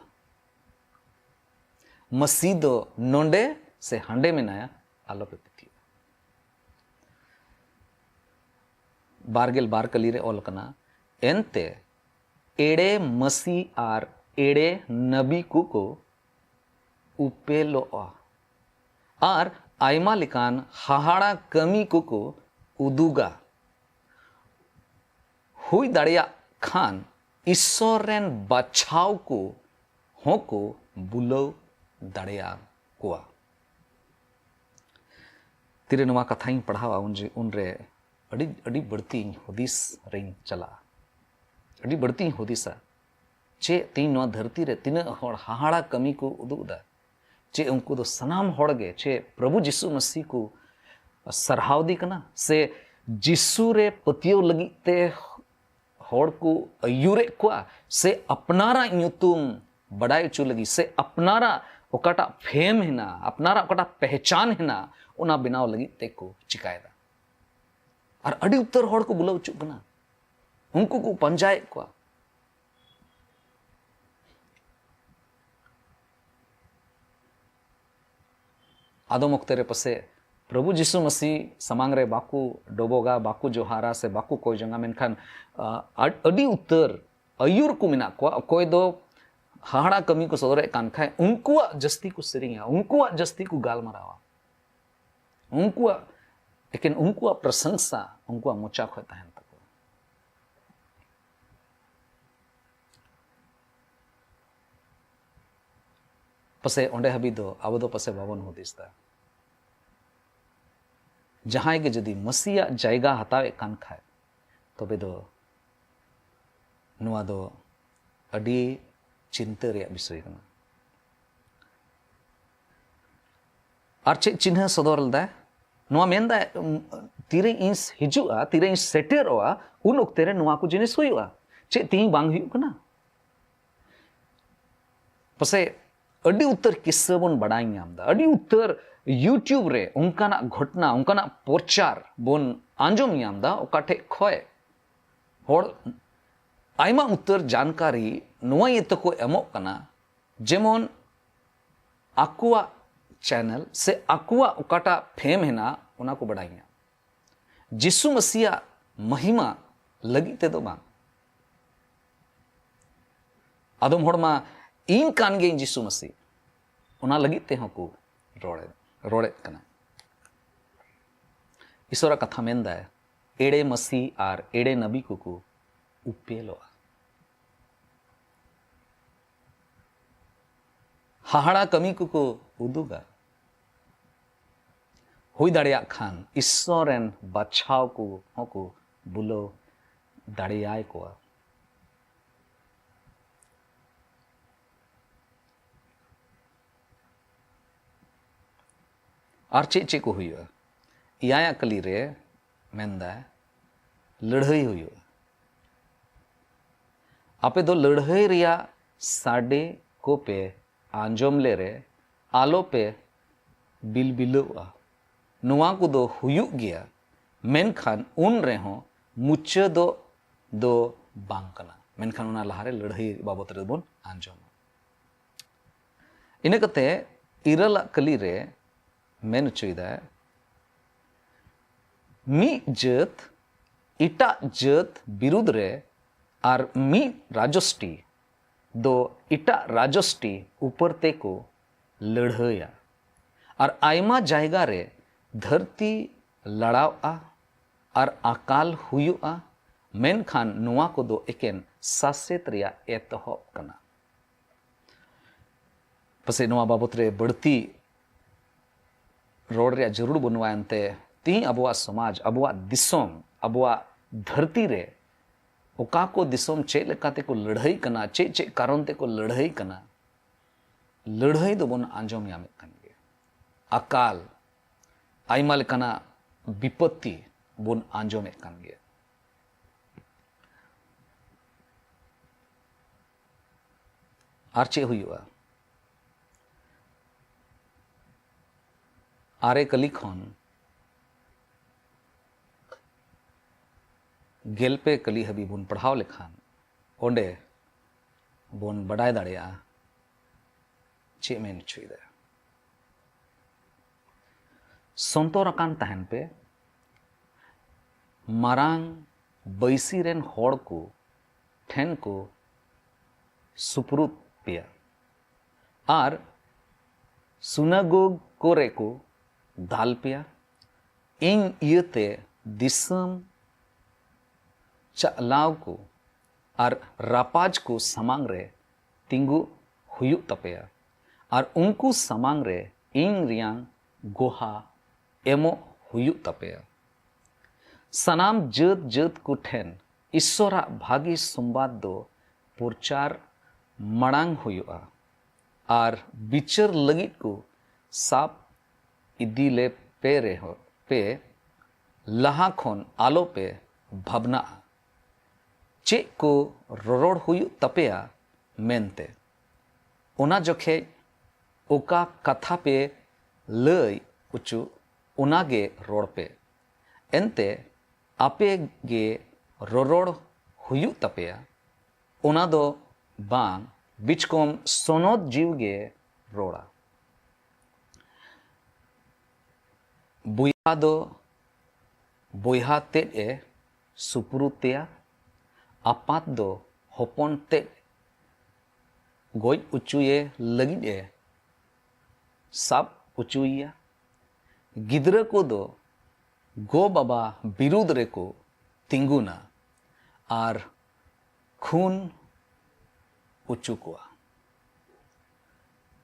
ᱢᱟᱹᱥᱤ ᱫᱚ ᱱᱚᱰᱮ ᱥᱮ ᱦᱟᱸᱰᱮ ᱢᱮᱱᱟᱭᱟ, ᱟᱞᱚᱯᱮ ᱯᱟᱹᱛᱭᱟᱹᱜᱼᱟ᱾ ᱵᱟᱨ ᱜᱮᱞ ᱵᱟᱨ ᱠᱟᱹᱞᱤ ᱨᱮ ᱚᱞ ᱠᱟᱱᱟ, ᱮᱱᱛᱮ ᱮᱲᱮ ᱢᱟᱹᱥᱤ ᱟᱨ ᱮᱲᱮ ᱱᱟᱵᱤ ᱠᱚᱠᱚ ᱩᱯᱮᱞᱚᱜᱼᱟ ᱟᱨ ᱟᱭᱢᱟ ᱞᱮᱠᱟᱱ ᱦᱟᱦᱟᱲᱟ ᱠᱟᱹᱢᱤ ᱠᱚᱠᱚ ᱩᱫᱩᱜᱟ᱾ ᱦᱩᱭ ᱫᱟᱲᱮᱭᱟᱜ ᱠᱷᱟᱱ ᱤᱥᱥᱚᱨ ᱨᱮᱱ ᱵᱟᱪᱷᱟᱣ ᱠᱚ ᱦᱚᱸᱠᱚ ᱵᱩᱞᱟᱹᱣ ᱫᱟᱲᱮᱭᱟ ᱠᱚᱣᱟ᱾ ᱛᱤᱨᱮ ᱱᱚᱣᱟ ᱠᱟᱛᱷᱟᱧ ᱯᱟᱲᱦᱟᱣᱟ, ᱩᱱ ᱡᱚ-, ᱩᱱᱨᱮ ᱟᱹᱰᱤ, ᱟᱹᱰᱤ ᱵᱟᱹᱲᱛᱤᱧ ᱦᱩᱫᱤᱥ ᱨᱮᱧ ᱪᱟᱞᱟᱜᱼᱟ, ᱟᱹᱰᱤ ᱵᱟᱹᱲᱛᱤᱧ ᱦᱩᱫᱤᱥᱟ᱾ ᱪᱮᱫ ᱛᱮᱦᱮᱧ ᱱᱚᱣᱟ ᱫᱷᱟᱹᱨᱛᱤ ᱨᱮ ᱛᱤᱱᱟᱹᱜ ᱦᱚᱲ ᱦᱟᱦᱟᱲᱟ ᱠᱟᱹᱢᱤ ᱠᱚ ᱩᱫᱩᱜ ᱮᱫᱟ? ᱪᱮᱫ ᱩᱱᱠᱩ ᱫᱚ ᱥᱟᱱᱟᱢ ᱦᱚᱲ ᱜᱮ ᱪᱮᱫ ᱯᱨᱚᱵᱷᱩ ᱡᱤᱥᱩ ᱢᱟᱹᱥᱤ ᱠᱚ ᱥᱟᱨᱦᱟᱣ ᱫᱮ ᱠᱟᱱᱟ? ᱥᱮ ᱡᱤᱥᱩ ᱨᱮ ᱯᱟᱹᱛᱭᱟᱹᱣ ᱞᱟᱹᱜᱤᱫ ᱛᱮ ᱦᱚᱲ ᱠᱚ ᱟᱹᱭᱩᱨᱮᱫ ᱠᱚᱣᱟ? ᱥᱮ ᱟᱯᱱᱟᱨᱟᱜ ᱧᱩᱛᱩᱢ ᱵᱟᱰᱟᱭ ᱦᱚᱪᱚ ᱞᱟᱹᱜᱤᱫ, ᱥᱮ ᱟᱯᱱᱟᱨᱟᱜ ᱚᱠᱟᱴᱟᱜ ᱯᱷᱮᱢ ᱦᱮᱱᱟᱜᱼᱟ, ᱟᱯᱱᱟᱨᱟᱜ ᱚᱠᱟᱴᱟᱜ ᱯᱮᱦᱪᱟᱱ ᱦᱮᱱᱟᱜᱼᱟ, ᱚᱱᱟ ᱵᱮᱱᱟᱣ ᱞᱟᱹᱜᱤᱫ ᱛᱮᱠᱚ ᱪᱤᱠᱟᱭᱮᱫᱟ? ᱟᱨ ᱟᱹᱰᱤ ᱩᱛᱟᱹᱨ ᱦᱚᱲ ᱠᱚ ᱵᱩᱞᱟᱹᱣ ᱦᱚᱪᱚᱜ ᱠᱟᱱᱟ᱾ ᱩᱱᱠᱩ ᱠᱚ ᱯᱟᱸᱡᱟᱭᱮᱫ ᱠᱚᱣᱟ᱾ ᱟᱫᱚᱢ ᱚᱠᱛᱮ ᱨᱮ ᱯᱟᱥᱮᱡ ᱯᱨᱚᱵᱷᱩ ᱡᱤᱥᱩ ᱢᱟᱹᱥᱤ ᱥᱟᱢᱟᱝ ᱨᱮ ᱵᱟᱠᱚ ᱰᱚᱵᱚᱜᱟ, ᱵᱟᱠᱚ ᱡᱚᱦᱟᱨᱟ ᱥᱮ ᱵᱟᱠᱚ ᱠᱚᱭ ᱡᱚᱝᱟ, ᱢᱮᱱᱠᱷᱟᱱ, ᱟ, ᱟᱹᱰ-, ᱟᱹᱰᱤ ᱩᱛᱟᱹᱨ ᱟᱹᱭᱩᱨ ᱠᱚ ᱢᱮᱱᱟᱜ ᱠᱚᱣᱟ, ᱚᱠᱚᱭ ᱫᱚ ᱦᱟᱦᱟᱲᱟ ᱠᱟᱹᱢᱤ ᱠᱚ ᱥᱚᱫᱚᱨᱮᱫ ᱠᱟᱱ ᱠᱷᱟᱡ, ᱩᱱᱠᱩᱣᱟᱜ ᱡᱟᱹᱥᱛᱤ ᱠᱚ ᱥᱮᱨᱮᱧᱟ, ᱩᱱᱠᱩᱣᱟᱜ ᱡᱟᱹᱥᱛᱤ ᱠᱚ ᱜᱟᱞᱢᱟᱨᱟᱣᱟ, ᱩᱱᱠᱩᱣᱟᱜ, ᱮᱠᱮᱱ ᱩᱱᱠᱩᱣᱟᱜ ᱯᱨᱚᱥᱚᱝᱥᱟ ᱩᱱᱠᱩᱣᱟᱜ ᱢᱚᱪᱟ ᱠᱷᱚᱱ ᱛᱟᱦᱮᱱ ᱛᱟᱠᱚᱣᱟ᱾ ᱯᱟᱥᱮᱡ ᱚᱸᱰᱮ ᱦᱟᱹᱵᱤᱡ ᱫᱚ ᱟᱵᱚ ᱫᱚ ᱯᱟᱥᱮᱡ ᱵᱟᱵᱚᱱ ᱦᱩᱫᱤᱥ ᱫᱟ᱾ ᱡᱟᱦᱟᱸᱭ ᱜᱮ ᱡᱩᱫᱤ ᱢᱟᱹᱥᱤᱭᱟᱜ ᱡᱟᱭᱜᱟ ᱦᱟᱛᱟᱣᱮᱫ ᱠᱟᱱ ᱠᱷᱟᱡ, ᱛᱚᱵᱮ ᱫᱚ ᱱᱚᱣᱟ ᱫᱚ ᱟᱹᱰᱤ ᱪᱤᱱᱛᱟᱹ ᱨᱮᱭᱟᱜ ᱵᱤᱥᱚᱭ ᱠᱟᱱᱟ᱾ ᱟᱨ ᱪᱮᱫ ᱪᱤᱱᱦᱟᱹ ᱥᱚᱫᱚᱨ ᱞᱮᱫᱟᱭ? ᱱᱚᱣᱟ ᱢᱮᱱᱫᱟᱭ, ᱩᱢ, ᱛᱤᱨᱮ ᱤᱧ ᱦᱤᱡᱩᱜᱼᱟ, ᱛᱤᱨᱮ ᱤᱧ ᱥᱮᱴᱮᱨᱚᱜᱼᱟ, ᱩᱱ ᱚᱠᱛᱮ ᱨᱮ ᱱᱚᱣᱟ ᱠᱚ ᱡᱤᱱᱤᱥ ᱦᱩᱭᱩᱜᱼᱟ᱾ ᱪᱮᱫ ᱛᱤᱦᱤᱧ ᱵᱟᱝ ᱦᱩᱭᱩᱜ ᱠᱟᱱᱟ? ᱯᱟᱥᱮᱡ ᱟᱹᱰᱤ ᱩᱛᱟᱹᱨ ᱠᱤᱥᱥᱟᱹ ᱵᱚᱱ ᱵᱟᱰᱟᱭ ᱧᱟᱢ ᱮᱫᱟ, ᱟᱹᱰᱤ ᱩᱛᱟᱹᱨ YouTube ᱨᱮ ᱚᱱᱠᱟᱱᱟᱜ ᱜᱷᱚᱴᱱᱟ, ᱚᱱᱠᱟᱱᱟᱜ ᱯᱨᱚᱪᱟᱨ ᱵᱚᱱ ᱟᱸᱡᱚᱢ ᱧᱟᱢ ᱮᱫᱟ, ᱚᱠᱟ ᱴᱷᱮᱡ ᱠᱷᱚᱡ ᱦᱚᱲ ᱟᱭᱢᱟ ᱩᱛᱟᱹᱨ ᱡᱟᱱᱠᱟᱨᱤ ᱱᱚᱣᱟ ᱤᱭᱟᱹ ᱛᱮᱠᱚ ᱮᱢᱚᱜ ᱠᱟᱱᱟ, ᱡᱮᱢᱚᱱ ᱟᱠᱚᱣᱟᱜ ᱪᱮᱱᱮᱞ ᱥᱮ ᱟᱠᱚᱣᱟᱜ ᱚᱠᱟᱴᱟᱜ ᱯᱷᱮᱢ ᱦᱮᱱᱟᱜ, ᱚᱱᱟ ᱠᱚ ᱵᱟᱰᱟᱭ ᱧᱟᱢ᱾ ᱡᱤᱥᱩ ᱢᱟᱹᱥᱤᱭᱟᱜ ᱢᱚᱦᱤᱢᱟ ᱞᱟᱹᱜᱤᱫ ᱛᱮᱫᱚ ᱵᱟᱝ᱾ ᱟᱫᱚᱢ ᱦᱚᱲ ᱢᱟ, "ᱤᱧ ᱠᱟᱱ ᱜᱤᱭᱟᱹᱧ ᱡᱤᱥᱩ ᱢᱟᱹᱥᱤ", ᱚᱱᱟ ᱞᱟᱹᱜᱤᱫ ᱛᱮᱦᱚᱸ ᱠᱚ ᱨᱚᱲᱮᱫ, ᱨᱚᱲᱮᱫ ᱠᱟᱱᱟ᱾ ᱤᱥᱚᱨᱟᱜ ᱠᱟᱛᱷᱟ ᱢᱮᱱᱫᱟᱭ, ᱮᱲᱮ ᱢᱟᱹᱥᱤ ᱟᱨ ᱮᱲᱮ ᱱᱟᱵᱤ ᱠᱚᱠᱚ ᱩᱯᱮᱞᱚᱜᱼᱟ᱾ ᱦᱟᱦᱟᱲᱟ ᱠᱟᱹᱢᱤ ᱠᱚᱠᱚ ᱩᱫᱩᱜᱟ᱾ ᱦᱩᱭ ᱫᱟᱲᱮᱭᱟᱜ ᱠᱷᱟᱱ ᱤᱥᱥᱚᱨ ᱨᱮᱱ ᱵᱟᱪᱷᱟᱣ ᱠᱚ ᱦᱚᱸᱠᱚ ᱵᱩᱞᱟᱹᱣ ᱫᱟᱲᱮᱭᱟᱭ ᱠᱚᱣᱟ᱾ ᱟᱨ ᱪᱮᱫ ᱪᱮᱫ ᱠᱚ ᱦᱩᱭᱩᱜᱼᱟ? ᱮᱭᱟᱭᱟᱜ ᱠᱟᱹᱞᱤ ᱨᱮ ᱢᱮᱱᱫᱟ, ᱞᱟᱹᱲᱦᱟᱹᱭ ᱦᱩᱭᱩᱜᱼᱟ᱾ ᱟᱯᱮ ᱫᱚ ᱞᱟᱹᱲᱦᱟᱹᱭ ᱨᱮᱭᱟᱜ ᱥᱟᱰᱮ ᱠᱚᱯᱮ ᱟᱸᱡᱚᱢ ᱞᱮᱨᱮ ᱟᱞᱚᱯᱮ ᱵᱤᱞᱵᱤᱞᱟᱹᱣᱜᱼᱟ᱾ ᱱᱚᱣᱟ ᱠᱚᱫᱚ ᱦᱩᱭᱩᱜ ᱜᱮᱭᱟ, ᱢᱮᱱᱠᱷᱟᱱ ᱩᱱ ᱨᱮᱦᱚᱸ ᱢᱩᱪᱟᱹᱫᱚᱜ ᱫᱚ ᱵᱟᱝ ᱠᱟᱱᱟ, ᱢᱮᱱᱠᱷᱟᱱ ᱚᱱᱟ ᱞᱟᱦᱟᱨᱮ ᱞᱟᱹᱲᱦᱟᱹᱭ ᱵᱟᱵᱚᱛ ᱨᱮᱵᱚᱱ ᱟᱸᱡᱚᱢᱟ᱾ ᱤᱱᱟᱹ ᱠᱟᱛᱮ ᱤᱨᱟᱹᱞᱟᱜ ᱠᱟᱹᱞᱤ ᱨᱮ ᱢᱮᱱ ᱦᱚᱪᱚᱭᱮᱫᱟᱭ, ᱢᱤᱫ ᱡᱟᱹᱛ ᱮᱴᱟᱜ ᱡᱟᱹᱛ ᱵᱤᱨᱩᱫᱽ ᱨᱮ ᱟᱨ ᱢᱤᱫ ᱨᱟᱡᱚᱥᱴᱤ ᱫᱚ ᱮᱴᱟᱜ ᱨᱟᱡᱚᱥᱴᱤ ᱩᱯᱚᱨ ᱛᱮᱠᱚ ᱞᱟᱹᱲᱦᱟᱹᱭᱟ ᱟᱨ ᱟᱭᱢᱟ ᱡᱟᱭᱜᱟ ᱨᱮ ᱫᱷᱟᱹᱨᱛᱤ ᱞᱟᱲᱟᱣᱜᱼᱟ ᱟᱨ ᱟᱠᱟᱞ ᱦᱩᱭᱩᱜᱼᱟ, ᱢᱮᱱᱠᱷᱟᱱ ᱱᱚᱣᱟ ᱠᱚᱫᱚ ᱮᱠᱮᱱ ᱥᱟᱥᱮᱛ ᱨᱮᱭᱟᱜ ᱮᱛᱚᱦᱚᱵ ᱠᱟᱱᱟ᱾ ᱯᱟᱥᱮᱡ ᱱᱚᱣᱟ ᱵᱟᱵᱚᱛ ᱨᱮ ᱵᱟᱹᱲᱛᱤ ᱨᱚᱲ ᱨᱮᱭᱟᱜ ᱡᱟᱹᱨᱩᱲ ᱵᱟᱹᱱᱩᱜᱼᱟ, ᱮᱱᱛᱮ ᱛᱮᱦᱮᱧ ᱟᱵᱚᱣᱟᱜ ᱥᱚᱢᱟᱡᱽ, ᱟᱵᱚᱣᱟᱜ ᱫᱤᱥᱚᱢ, ᱟᱵᱚᱣᱟᱜ ᱫᱷᱟᱹᱨᱛᱤ ᱨᱮ ᱚᱠᱟ ᱠᱚ ᱫᱤᱥᱚᱢ ᱪᱮᱫ ᱞᱮᱠᱟ ᱛᱮᱠᱚ ᱞᱟᱹᱲᱦᱟᱹᱭ ᱠᱟᱱᱟ, ᱪᱮᱫ ᱪᱮᱫ ᱠᱟᱨᱚᱱ ᱛᱮᱠᱚ ᱞᱟᱹᱲᱦᱟᱹᱭ ᱠᱟᱱᱟ, ᱞᱟᱹᱲᱦᱟᱹᱭ ᱫᱚᱵᱚᱱ ᱟᱸᱡᱚᱢ ᱧᱟᱢᱮᱫ ᱠᱟᱱ ᱜᱮᱭᱟ᱾ ᱟᱠᱟᱞ, ᱟᱭᱢᱟ ᱞᱮᱠᱟᱱᱟᱜ ᱵᱤᱯᱚᱛᱛᱤ ᱵᱚᱱ ᱟᱸᱡᱚᱢᱮᱫ ᱠᱟᱱ ᱜᱮᱭᱟ᱾ ᱟᱨ ᱪᱮᱫ ᱦᱩᱭᱩᱜᱼᱟ? ᱟᱨᱮ ᱠᱟᱹᱞᱤ ᱠᱷᱚᱱ ᱜᱮᱞ ᱯᱮ ᱠᱟᱹᱞᱤ ᱦᱟᱹᱵᱤᱡ ᱵᱚᱱ ᱯᱟᱲᱦᱟᱣ ᱞᱮᱠᱷᱟᱱ, ᱚᱸᱰᱮ ᱵᱚᱱ ᱵᱟᱰᱟᱭ ᱫᱟᱲᱮᱭᱟᱜᱼᱟ ᱪᱮᱫ ᱢᱮᱱ ᱦᱚᱪᱚᱭᱮᱫᱟ᱾ ᱥᱚᱱᱛᱚᱨ ᱟᱠᱟᱱ ᱛᱟᱦᱮᱱ ᱯᱮ, ᱢᱟᱨᱟᱝ ᱵᱟᱹᱭᱥᱤ ᱨᱮᱱ ᱦᱚᱲ ᱠᱚ ᱴᱷᱮᱱ ᱠᱚ ᱥᱩᱯᱨᱩᱫ ᱯᱮᱭᱟ ᱟᱨ ᱥᱩᱱᱟᱜᱳᱜᱽ ᱠᱚᱨᱮ ᱠᱚ ᱫᱟᱞ ᱯᱮᱭᱟ᱾ ᱤᱧ ᱤᱭᱟᱹᱛᱮ ᱫᱤᱥᱚᱢ ᱪᱟᱪᱞᱟᱣ ᱠᱚ ᱟᱨ ᱨᱟᱯᱟᱡᱽ ᱠᱚ ᱥᱟᱢᱟᱝ ᱨᱮ ᱛᱤᱸᱜᱩ ᱦᱩᱭᱩᱜ ᱛᱟᱯᱮᱭᱟ ᱟᱨ ᱩᱱᱠᱩ ᱥᱟᱢᱟᱝ ᱨᱮ ᱤᱧ ᱨᱮᱭᱟᱝ ᱜᱚᱦᱟ ᱮᱢᱚᱜ ᱦᱩᱭᱩᱜ ᱛᱟᱯᱮᱭᱟ᱾ ᱥᱟᱱᱟᱢ ᱡᱟᱹᱛ ᱡᱟᱹᱛ ᱠᱚ ᱴᱷᱮᱱ ᱤᱥᱥᱚᱨᱟᱜ ᱵᱷᱟᱹᱜᱤ ᱥᱚᱢᱵᱟᱫ ᱫᱚ ᱯᱨᱚᱪᱟᱨ ᱢᱟᱲᱟᱝ ᱦᱩᱭᱩᱜᱼᱟ ᱟᱨ ᱵᱤᱪᱟᱹᱨ ᱞᱟᱹᱜᱤᱫ ᱠᱚ ᱥᱟᱵ ᱤᱫᱤ ᱞᱮ ᱯᱮ ᱨᱮᱦᱚᱸ ᱯᱮ ᱞᱟᱦᱟ ᱠᱷᱚᱱ ᱟᱞᱚ ᱯᱮ ᱵᱷᱟᱵᱽᱱᱟᱜᱼᱟ ᱪᱮᱫ ᱠᱚ ᱨᱚᱨᱚᱲ ᱦᱩᱭᱩᱜ ᱛᱟᱯᱮᱭᱟ ᱢᱮᱱᱛᱮ᱾ ᱚᱱᱟ ᱡᱚᱠᱷᱮᱡ ᱚᱠᱟ ᱠᱟᱛᱷᱟ ᱯᱮ ᱞᱟᱹᱭ ᱚᱪᱚ, ᱚᱱᱟ ᱜᱮ ᱨᱚᱲ ᱯᱮ᱾ ᱮᱱᱛᱮ ᱟᱯᱮ ᱜᱮ ᱨᱚᱨᱚᱲ ᱦᱩᱭᱩᱜ ᱛᱟᱯᱮᱭᱟ, ᱚᱱᱟ ᱫᱚ ᱵᱟᱝ, ᱵᱤᱪᱠᱚᱢ ᱥᱚᱱᱚᱛ ᱡᱤᱣᱤ ᱜᱮ ᱨᱚᱲᱟ᱾ ᱵᱚᱭᱦᱟ ᱫᱚ ᱵᱚᱭᱦᱟ ᱛᱮᱫ ᱮ ᱥᱩᱯᱨᱩᱫ ᱛᱮᱭᱟ, ᱟᱯᱟᱛ ᱫᱚ ᱦᱚᱯᱚᱱ ᱛᱮᱫ ᱜᱚᱡ ᱚᱪᱚᱭᱮ ᱞᱟᱹᱜᱤᱫ ᱮ ᱥᱟᱵ ᱚᱪᱚᱭᱮᱭᱟ᱾ ᱜᱤᱫᱽᱨᱟᱹ ᱠᱚᱫᱚ ᱜᱚ ᱵᱟᱵᱟ ᱵᱤᱨᱩᱫᱽ ᱨᱮᱠᱚ ᱛᱤᱸᱜᱩᱱᱟ ᱟᱨ ᱠᱷᱩᱱ ᱚᱪᱚ ᱠᱚᱣᱟ᱾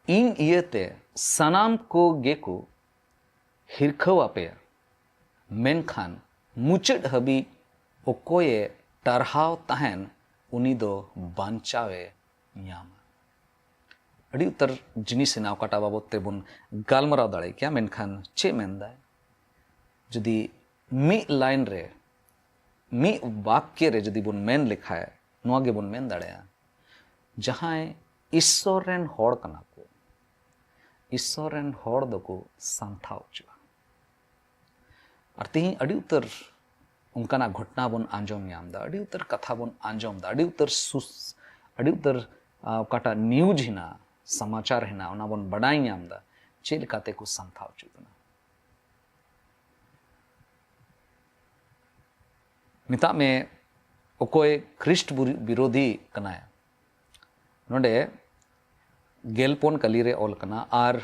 ᱤᱧ ᱤᱭᱟᱹᱛᱮ ᱥᱟᱱᱟᱢ ᱠᱚ ᱜᱮᱠᱚ ᱦᱤᱨᱠᱷᱟᱹᱣ ᱟᱯᱮᱭᱟ, ᱢᱮᱱᱠᱷᱟᱱ ᱢᱩᱪᱟᱹᱫ ᱦᱟᱹᱵᱤᱡ ᱚᱠᱚᱭᱮ ᱴᱟᱨᱦᱟᱣ ᱛᱟᱦᱮᱱ, ᱩᱱᱤ ᱫᱚ ᱵᱟᱧᱪᱟᱣᱮ ᱧᱟᱢᱟ᱾ ᱟᱹᱰᱤ ᱩᱛᱟᱹᱨ ᱡᱤᱱᱤᱥ ᱦᱮᱱᱟᱜᱼᱟ ᱚᱠᱟᱴᱟᱜ ᱵᱟᱵᱚᱫ ᱛᱮᱵᱚᱱ ᱜᱟᱞᱢᱟᱨᱟᱣ ᱫᱟᱲᱮ ᱠᱮᱭᱟ, ᱢᱮᱱᱠᱷᱟᱱ ᱪᱮᱫ ᱢᱮᱱᱫᱟᱭ? ᱡᱩᱫᱤ ᱢᱤᱫ ᱞᱟᱭᱤᱱ ᱨᱮ, ᱢᱤᱫ ᱵᱟᱠᱭᱚ ᱨᱮ ᱡᱩᱫᱤ ᱵᱚᱱ ᱢᱮᱱ ᱞᱮᱠᱷᱟᱡ, ᱱᱚᱣᱟ ᱜᱮᱵᱚᱱ ᱢᱮᱱ ᱫᱟᱲᱮᱭᱟᱜᱼᱟ, ᱡᱟᱦᱟᱸᱭ ᱤᱥᱥᱚᱨ ᱨᱮᱱ ᱦᱚᱲ ᱠᱟᱱᱟ ᱠᱚ, ᱤᱥᱥᱚᱨ ᱨᱮᱱ ᱦᱚᱲ ᱫᱚᱠᱚ ᱥᱟᱢᱴᱷᱟᱣ ᱦᱚᱪᱚᱜᱼᱟ᱾ ᱟᱨ ᱛᱮᱦᱮᱧ ᱟᱹᱰᱤ ᱩᱛᱟᱹᱨ ᱚᱱᱠᱟᱱᱟᱜ ᱜᱷᱚᱴᱚᱱᱟ ᱵᱚᱱ ᱟᱸᱡᱚᱢ ᱧᱟᱢ ᱮᱫᱟ, ᱟᱹᱰᱤ ᱩᱛᱟᱹᱨ ᱠᱟᱛᱷᱟ ᱵᱚᱱ ᱟᱸᱡᱚᱢ ᱮᱫᱟ, ᱟᱹᱰᱤ ᱩᱛᱟᱹᱨ ᱥᱩᱥ ᱟᱹᱰᱤ ᱩᱛᱟᱹᱨ ᱟᱸ, ᱚᱠᱟᱴᱟᱜ ᱱᱤᱭᱩᱡᱽ ᱦᱮᱱᱟᱜᱼᱟ, ᱥᱚᱢᱟᱪᱟᱨ ᱦᱮᱱᱟᱜᱼᱟ, ᱚᱱᱟ ᱵᱚᱱ ᱵᱟᱰᱟᱭ ᱧᱟᱢ ᱮᱫᱟ ᱪᱮᱫ ᱞᱮᱠᱟᱛᱮ ᱠᱚ ᱥᱟᱢᱴᱷᱟᱣ ᱦᱚᱪᱚᱜ ᱠᱟᱱᱟ᱾ ᱢᱮᱛᱟᱜ ᱢᱮ ᱚᱠᱚᱭ ᱠᱷᱨᱤᱥᱴ ᱵᱩᱨ- ᱵᱤᱨᱳᱫᱷᱤ ᱠᱟᱱᱟᱭ, ᱱᱚᱰᱮ ᱜᱮᱞᱯᱚᱱ ᱠᱟᱹᱞᱤ ᱨᱮ ᱚᱞ ᱠᱟᱱᱟ, ᱟᱨ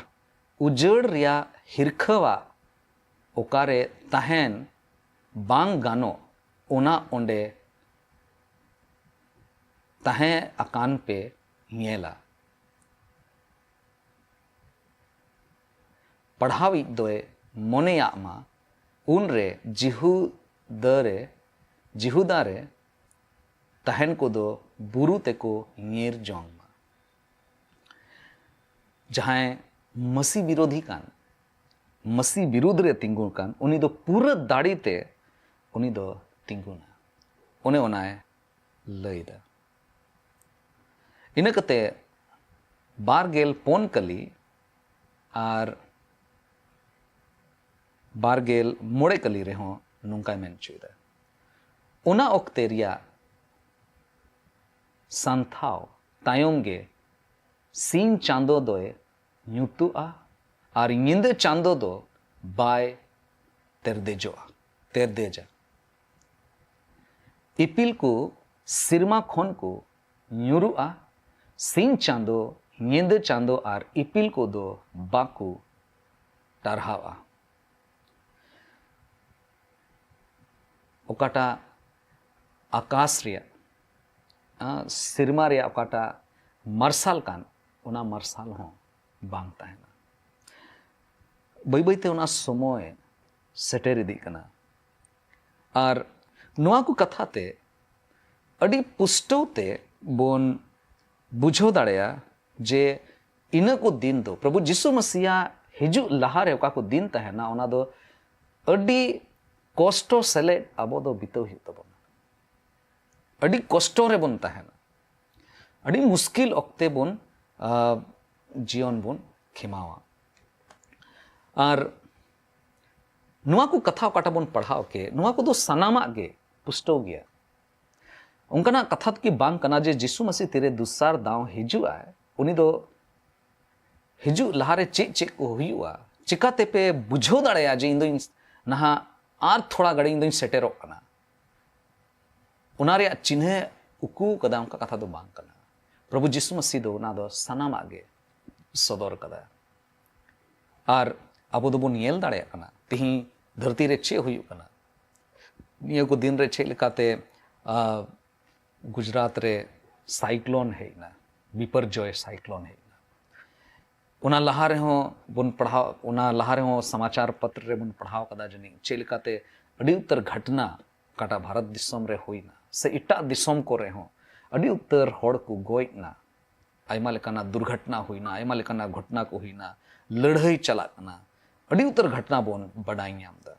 ᱩᱡᱟᱹᱲ ᱨᱮᱭᱟᱜ ᱦᱤᱨᱠᱷᱟᱹᱣᱟᱜ ᱚᱠᱟᱨᱮ ᱛᱟᱦᱮᱱ ᱵᱟᱝ ᱜᱟᱱᱚᱜ, ᱚᱱᱟ ᱚᱸᱰᱮ ᱛᱟᱦᱮᱸ ᱟᱠᱟᱱ ᱯᱮ ᱧᱮᱞᱟ᱾ ᱯᱟᱲᱦᱟᱣᱤᱡ ᱫᱚᱭ ᱢᱚᱱᱮᱭᱟᱜ ᱢᱟ, ᱩᱱᱨᱮ ᱡᱤᱦᱩᱫᱟ ᱨᱮ, ᱡᱤᱦᱩᱫᱟ ᱨᱮ ᱛᱟᱦᱮᱱ ᱠᱚᱫᱚ ᱵᱩᱨᱩ ᱛᱮᱠᱚ ᱧᱤᱨ ᱡᱚᱝ ᱢᱟ᱾ ᱡᱟᱦᱟᱸᱭ ᱢᱟᱹᱥᱤ ᱵᱤᱨᱳᱫᱷᱤ ᱠᱟᱱ, ᱢᱟᱹᱥᱤ ᱵᱤᱨᱩᱫᱷ ᱨᱮ ᱛᱤᱸᱜᱩ ᱠᱟᱱ, ᱩᱱᱤ ᱫᱚ ᱯᱩᱨᱟᱹ ᱫᱟᱲᱮ ᱛᱮ ᱩᱱᱤ ᱫᱚ ᱛᱤᱸᱜᱩᱱᱟ᱾ ᱚᱱᱮ ᱚᱱᱟᱭ ᱞᱟᱹᱭᱫᱟ᱾ ᱤᱱᱟᱹ ᱠᱟᱛᱮ ᱵᱟᱨ ᱜᱮᱞ ᱯᱩᱱ ᱠᱟᱹᱞᱤ ᱟᱨ ᱵᱟᱨ ᱜᱮᱞ ᱢᱚᱬᱮ ᱠᱟᱹᱞᱤ ᱨᱮᱦᱚᱸ ᱱᱚᱝᱠᱟᱭ ᱢᱮᱱ ᱦᱚᱪᱚᱭᱮᱫᱟ, ᱚᱱᱟ ᱚᱠᱛᱮ ᱨᱮᱭᱟᱜ ᱥᱟᱱᱛᱷᱟᱣ ᱛᱟᱭᱚᱢ ᱜᱮ ᱥᱤᱧ ᱪᱟᱸᱫᱚ ᱫᱚᱭ ᱧᱩᱛᱩᱜᱼᱟ ᱟᱨ ᱧᱤᱫᱟᱹ ᱪᱟᱸᱫᱚ ᱫᱚ ᱵᱟᱭ ᱛᱮᱨᱫᱮᱡᱚᱜᱼᱟ, ᱛᱮᱨᱫᱮᱡᱟ᱾ ᱤᱯᱤᱞ ᱠᱚ ᱥᱮᱨᱢᱟ ᱠᱷᱚᱱ ᱠᱚ ᱧᱩᱨᱩᱜᱼᱟ᱾ ᱥᱤᱧ ᱪᱟᱸᱫᱚ, ᱧᱤᱫᱟᱹ ᱪᱟᱸᱫᱚ ᱟᱨ ᱤᱯᱤᱞ ᱠᱚᱫᱚ ᱵᱟᱠᱚ ᱴᱟᱨᱦᱟᱣᱼᱟ᱾ ᱚᱠᱟᱴᱟᱜ ᱟᱠᱟᱥ ᱨᱮᱭᱟᱜ, ᱟ, ᱥᱮᱨᱢᱟ ᱨᱮᱭᱟᱜ ᱚᱠᱟᱴᱟᱜ ᱢᱟᱨᱥᱟᱞ ᱠᱟᱱ, ᱚᱱᱟ ᱢᱟᱨᱥᱟᱞ ᱦᱚᱸ ᱵᱟᱝ ᱛᱟᱦᱮᱱᱟ᱾ ᱵᱟᱹᱭ ᱵᱟᱹᱭᱛᱮ ᱚᱱᱟ ᱥᱚᱢᱚᱭ ᱥᱮᱴᱮᱨ ᱤᱫᱤᱜ ᱠᱟᱱᱟ᱾ ᱟᱨ ᱱᱚᱣᱟ ᱠᱚ ᱠᱟᱛᱷᱟ ᱛᱮ ᱟᱹᱰᱤ ᱯᱩᱥᱴᱟᱹᱣ ᱛᱮ ᱵᱚᱱ ᱵᱩᱡᱷᱟᱹᱣ ᱫᱟᱲᱮᱭᱟᱜᱼᱟ ᱡᱮ ᱤᱱᱟᱹ ᱠᱚ ᱫᱤᱱ ᱫᱚ ᱯᱨᱚᱵᱷᱩ ᱡᱤᱥᱩ ᱢᱟᱥᱤᱭᱟᱜ ᱦᱤᱡᱩᱜ ᱞᱟᱦᱟᱨᱮ ᱚᱠᱟ ᱠᱚ ᱫᱤᱱ ᱛᱟᱦᱮᱱᱟ, ᱚᱱᱟ ᱫᱚ ᱟᱹᱰᱤ ᱠᱚᱥᱴᱚ ᱥᱮᱞᱮᱫ ᱟᱵᱚ ᱫᱚ ᱵᱤᱛᱟᱹᱣ ᱦᱩᱭᱩᱜ ᱛᱟᱵᱚᱱᱟ᱾ ᱟᱹᱰᱤ ᱠᱚᱥᱴᱚ ᱨᱮᱵᱚᱱ ᱛᱟᱦᱮᱱᱟ, ᱟᱹᱰᱤ ᱢᱩᱥᱠᱤᱞ ᱚᱠᱛᱮ ᱵᱚᱱ, ᱟ, ᱡᱤᱭᱚᱱ ᱵᱚᱱ ᱠᱷᱮᱢᱟᱣᱟ᱾ ᱟᱨ ᱱᱚᱣᱟ ᱠᱚ ᱠᱟᱛᱷᱟ ᱚᱠᱟᱴᱟᱜ ᱵᱚᱱ ᱯᱟᱲᱦᱟᱣ ᱠᱮᱫ, ᱱᱚᱣᱟ ᱠᱚᱫᱚ ᱥᱟᱱᱟᱢᱟᱜ ᱜᱮ ᱯᱩᱥᱴᱟᱹᱣ ᱜᱮᱭᱟ᱾ ᱚᱱᱠᱟᱱᱟᱜ ᱠᱟᱛᱷᱟ ᱠᱤ ᱵᱟᱝ ᱠᱟᱱᱟ ᱡᱮ ᱡᱤᱥᱩ ᱢᱟᱹᱥᱤ ᱛᱤᱨᱮ ᱫᱚᱥᱟᱨ ᱫᱟᱣ ᱦᱤᱡᱩᱜ ᱟᱭ, ᱩᱱᱤ ᱫᱚ ᱦᱤᱡᱩᱜ ᱞᱟᱦᱟᱨᱮ ᱪᱮᱫ ᱪᱮᱫ ᱠᱚ ᱦᱩᱭᱩᱜᱼᱟ, ᱪᱤᱠᱟᱛᱮ ᱯᱮ ᱵᱩᱡᱷᱟᱹᱣ ᱫᱟᱲᱮᱭᱟᱜᱼᱟ ᱡᱮ ᱤᱧ ᱫᱚᱧ ᱱᱟᱦᱟᱜ ᱟᱨ ᱛᱷᱚᱲᱟ ᱜᱟᱹᱲᱤ ᱤᱧ ᱫᱚᱧ ᱥᱮᱴᱮᱨᱚᱜ ᱠᱟᱱᱟ? ᱚᱱᱟ ᱨᱮᱭᱟᱜ ᱪᱤᱱᱦᱟᱹ ᱩᱠᱩ ᱠᱟᱫᱟ, ᱚᱱᱠᱟ ᱠᱟᱛᱷᱟ ᱫᱚ ᱵᱟᱝ ᱠᱟᱱᱟ᱾ ᱯᱨᱚᱵᱷᱩ ᱡᱤᱥᱩ ᱢᱟᱹᱥᱤ ᱫᱚ ᱚᱱᱟ ᱫᱚ ᱥᱟᱱᱟᱢᱟᱜ ᱜᱮ ᱥᱚᱫᱚᱨ ᱠᱟᱫᱟ᱾ ᱟᱨ ᱟᱵᱚ ᱫᱚᱵᱚᱱ ᱧᱮᱞ ᱫᱟᱲᱮᱭᱟᱜ ᱠᱟᱱᱟ ᱛᱤᱦᱤᱧ ᱫᱷᱟᱹᱨᱛᱤ ᱨᱮ ᱪᱮᱫ ᱦᱩᱭᱩᱜ ᱠᱟᱱᱟ᱾ ᱱᱤᱭᱟᱹ ᱠᱚ ᱫᱤᱱ ᱨᱮ ᱪᱮᱫ ᱞᱮᱠᱟᱛᱮ, ᱟ, ᱜᱩᱡᱽᱨᱟᱴ ᱨᱮ ᱥᱟᱭᱠᱞᱳᱱ ᱦᱮᱡ ᱮᱱᱟ, ᱵᱤᱯᱚᱨᱡᱚᱭ ᱥᱟᱭᱠᱞᱳᱱ ᱦᱮᱡ ᱮᱱᱟ᱾ ᱚᱱᱟ ᱞᱟᱦᱟ ᱨᱮᱦᱚᱸ ᱵᱚᱱ ᱯᱟᱲᱦᱟᱣ, ᱚᱱᱟ ᱞᱟᱦᱟ ᱨᱮᱦᱚᱸ ᱥᱚᱢᱟᱪᱟᱨ ᱯᱚᱛᱨᱚ ᱨᱮᱵᱚᱱ ᱯᱟᱲᱦᱟᱣ ᱠᱟᱫᱟ ᱡᱟᱹᱱᱤᱡ, ᱪᱮᱫ ᱞᱮᱠᱟᱛᱮ ᱟᱹᱰᱤ ᱩᱛᱟᱹᱨ ᱜᱷᱚᱴᱱᱟ ᱚᱠᱟᱴᱟᱜ ᱵᱷᱟᱨᱚᱛ ᱫᱤᱥᱚᱢ ᱨᱮ ᱦᱩᱭᱱᱟ ᱥᱮ ᱮᱴᱟᱜ ᱫᱤᱥᱚᱢ ᱠᱚᱨᱮ ᱦᱚᱸ ᱟᱹᱰᱤ ᱩᱛᱟᱹᱨ ᱦᱚᱲ ᱠᱚ ᱜᱚᱡ ᱮᱱᱟ, ᱟᱭᱢᱟ ᱞᱮᱠᱟᱱᱟᱜ ᱫᱩᱨᱜᱷᱚᱴᱱᱟ ᱦᱩᱭᱱᱟ, ᱟᱭᱢᱟ ᱞᱮᱠᱟᱱᱟᱜ ᱜᱷᱚᱴᱱᱟ ᱠᱚ ᱦᱩᱭᱱᱟ, ᱞᱟᱹᱲᱦᱟᱹᱭ ᱪᱟᱞᱟᱜ ᱠᱟᱱᱟ, ᱟᱹᱰᱤ ᱩᱛᱟᱹᱨ ᱜᱷᱚᱴᱱᱟ ᱵᱚᱱ ᱵᱟᱰᱟᱭ ᱧᱟᱢ ᱮᱫᱟ᱾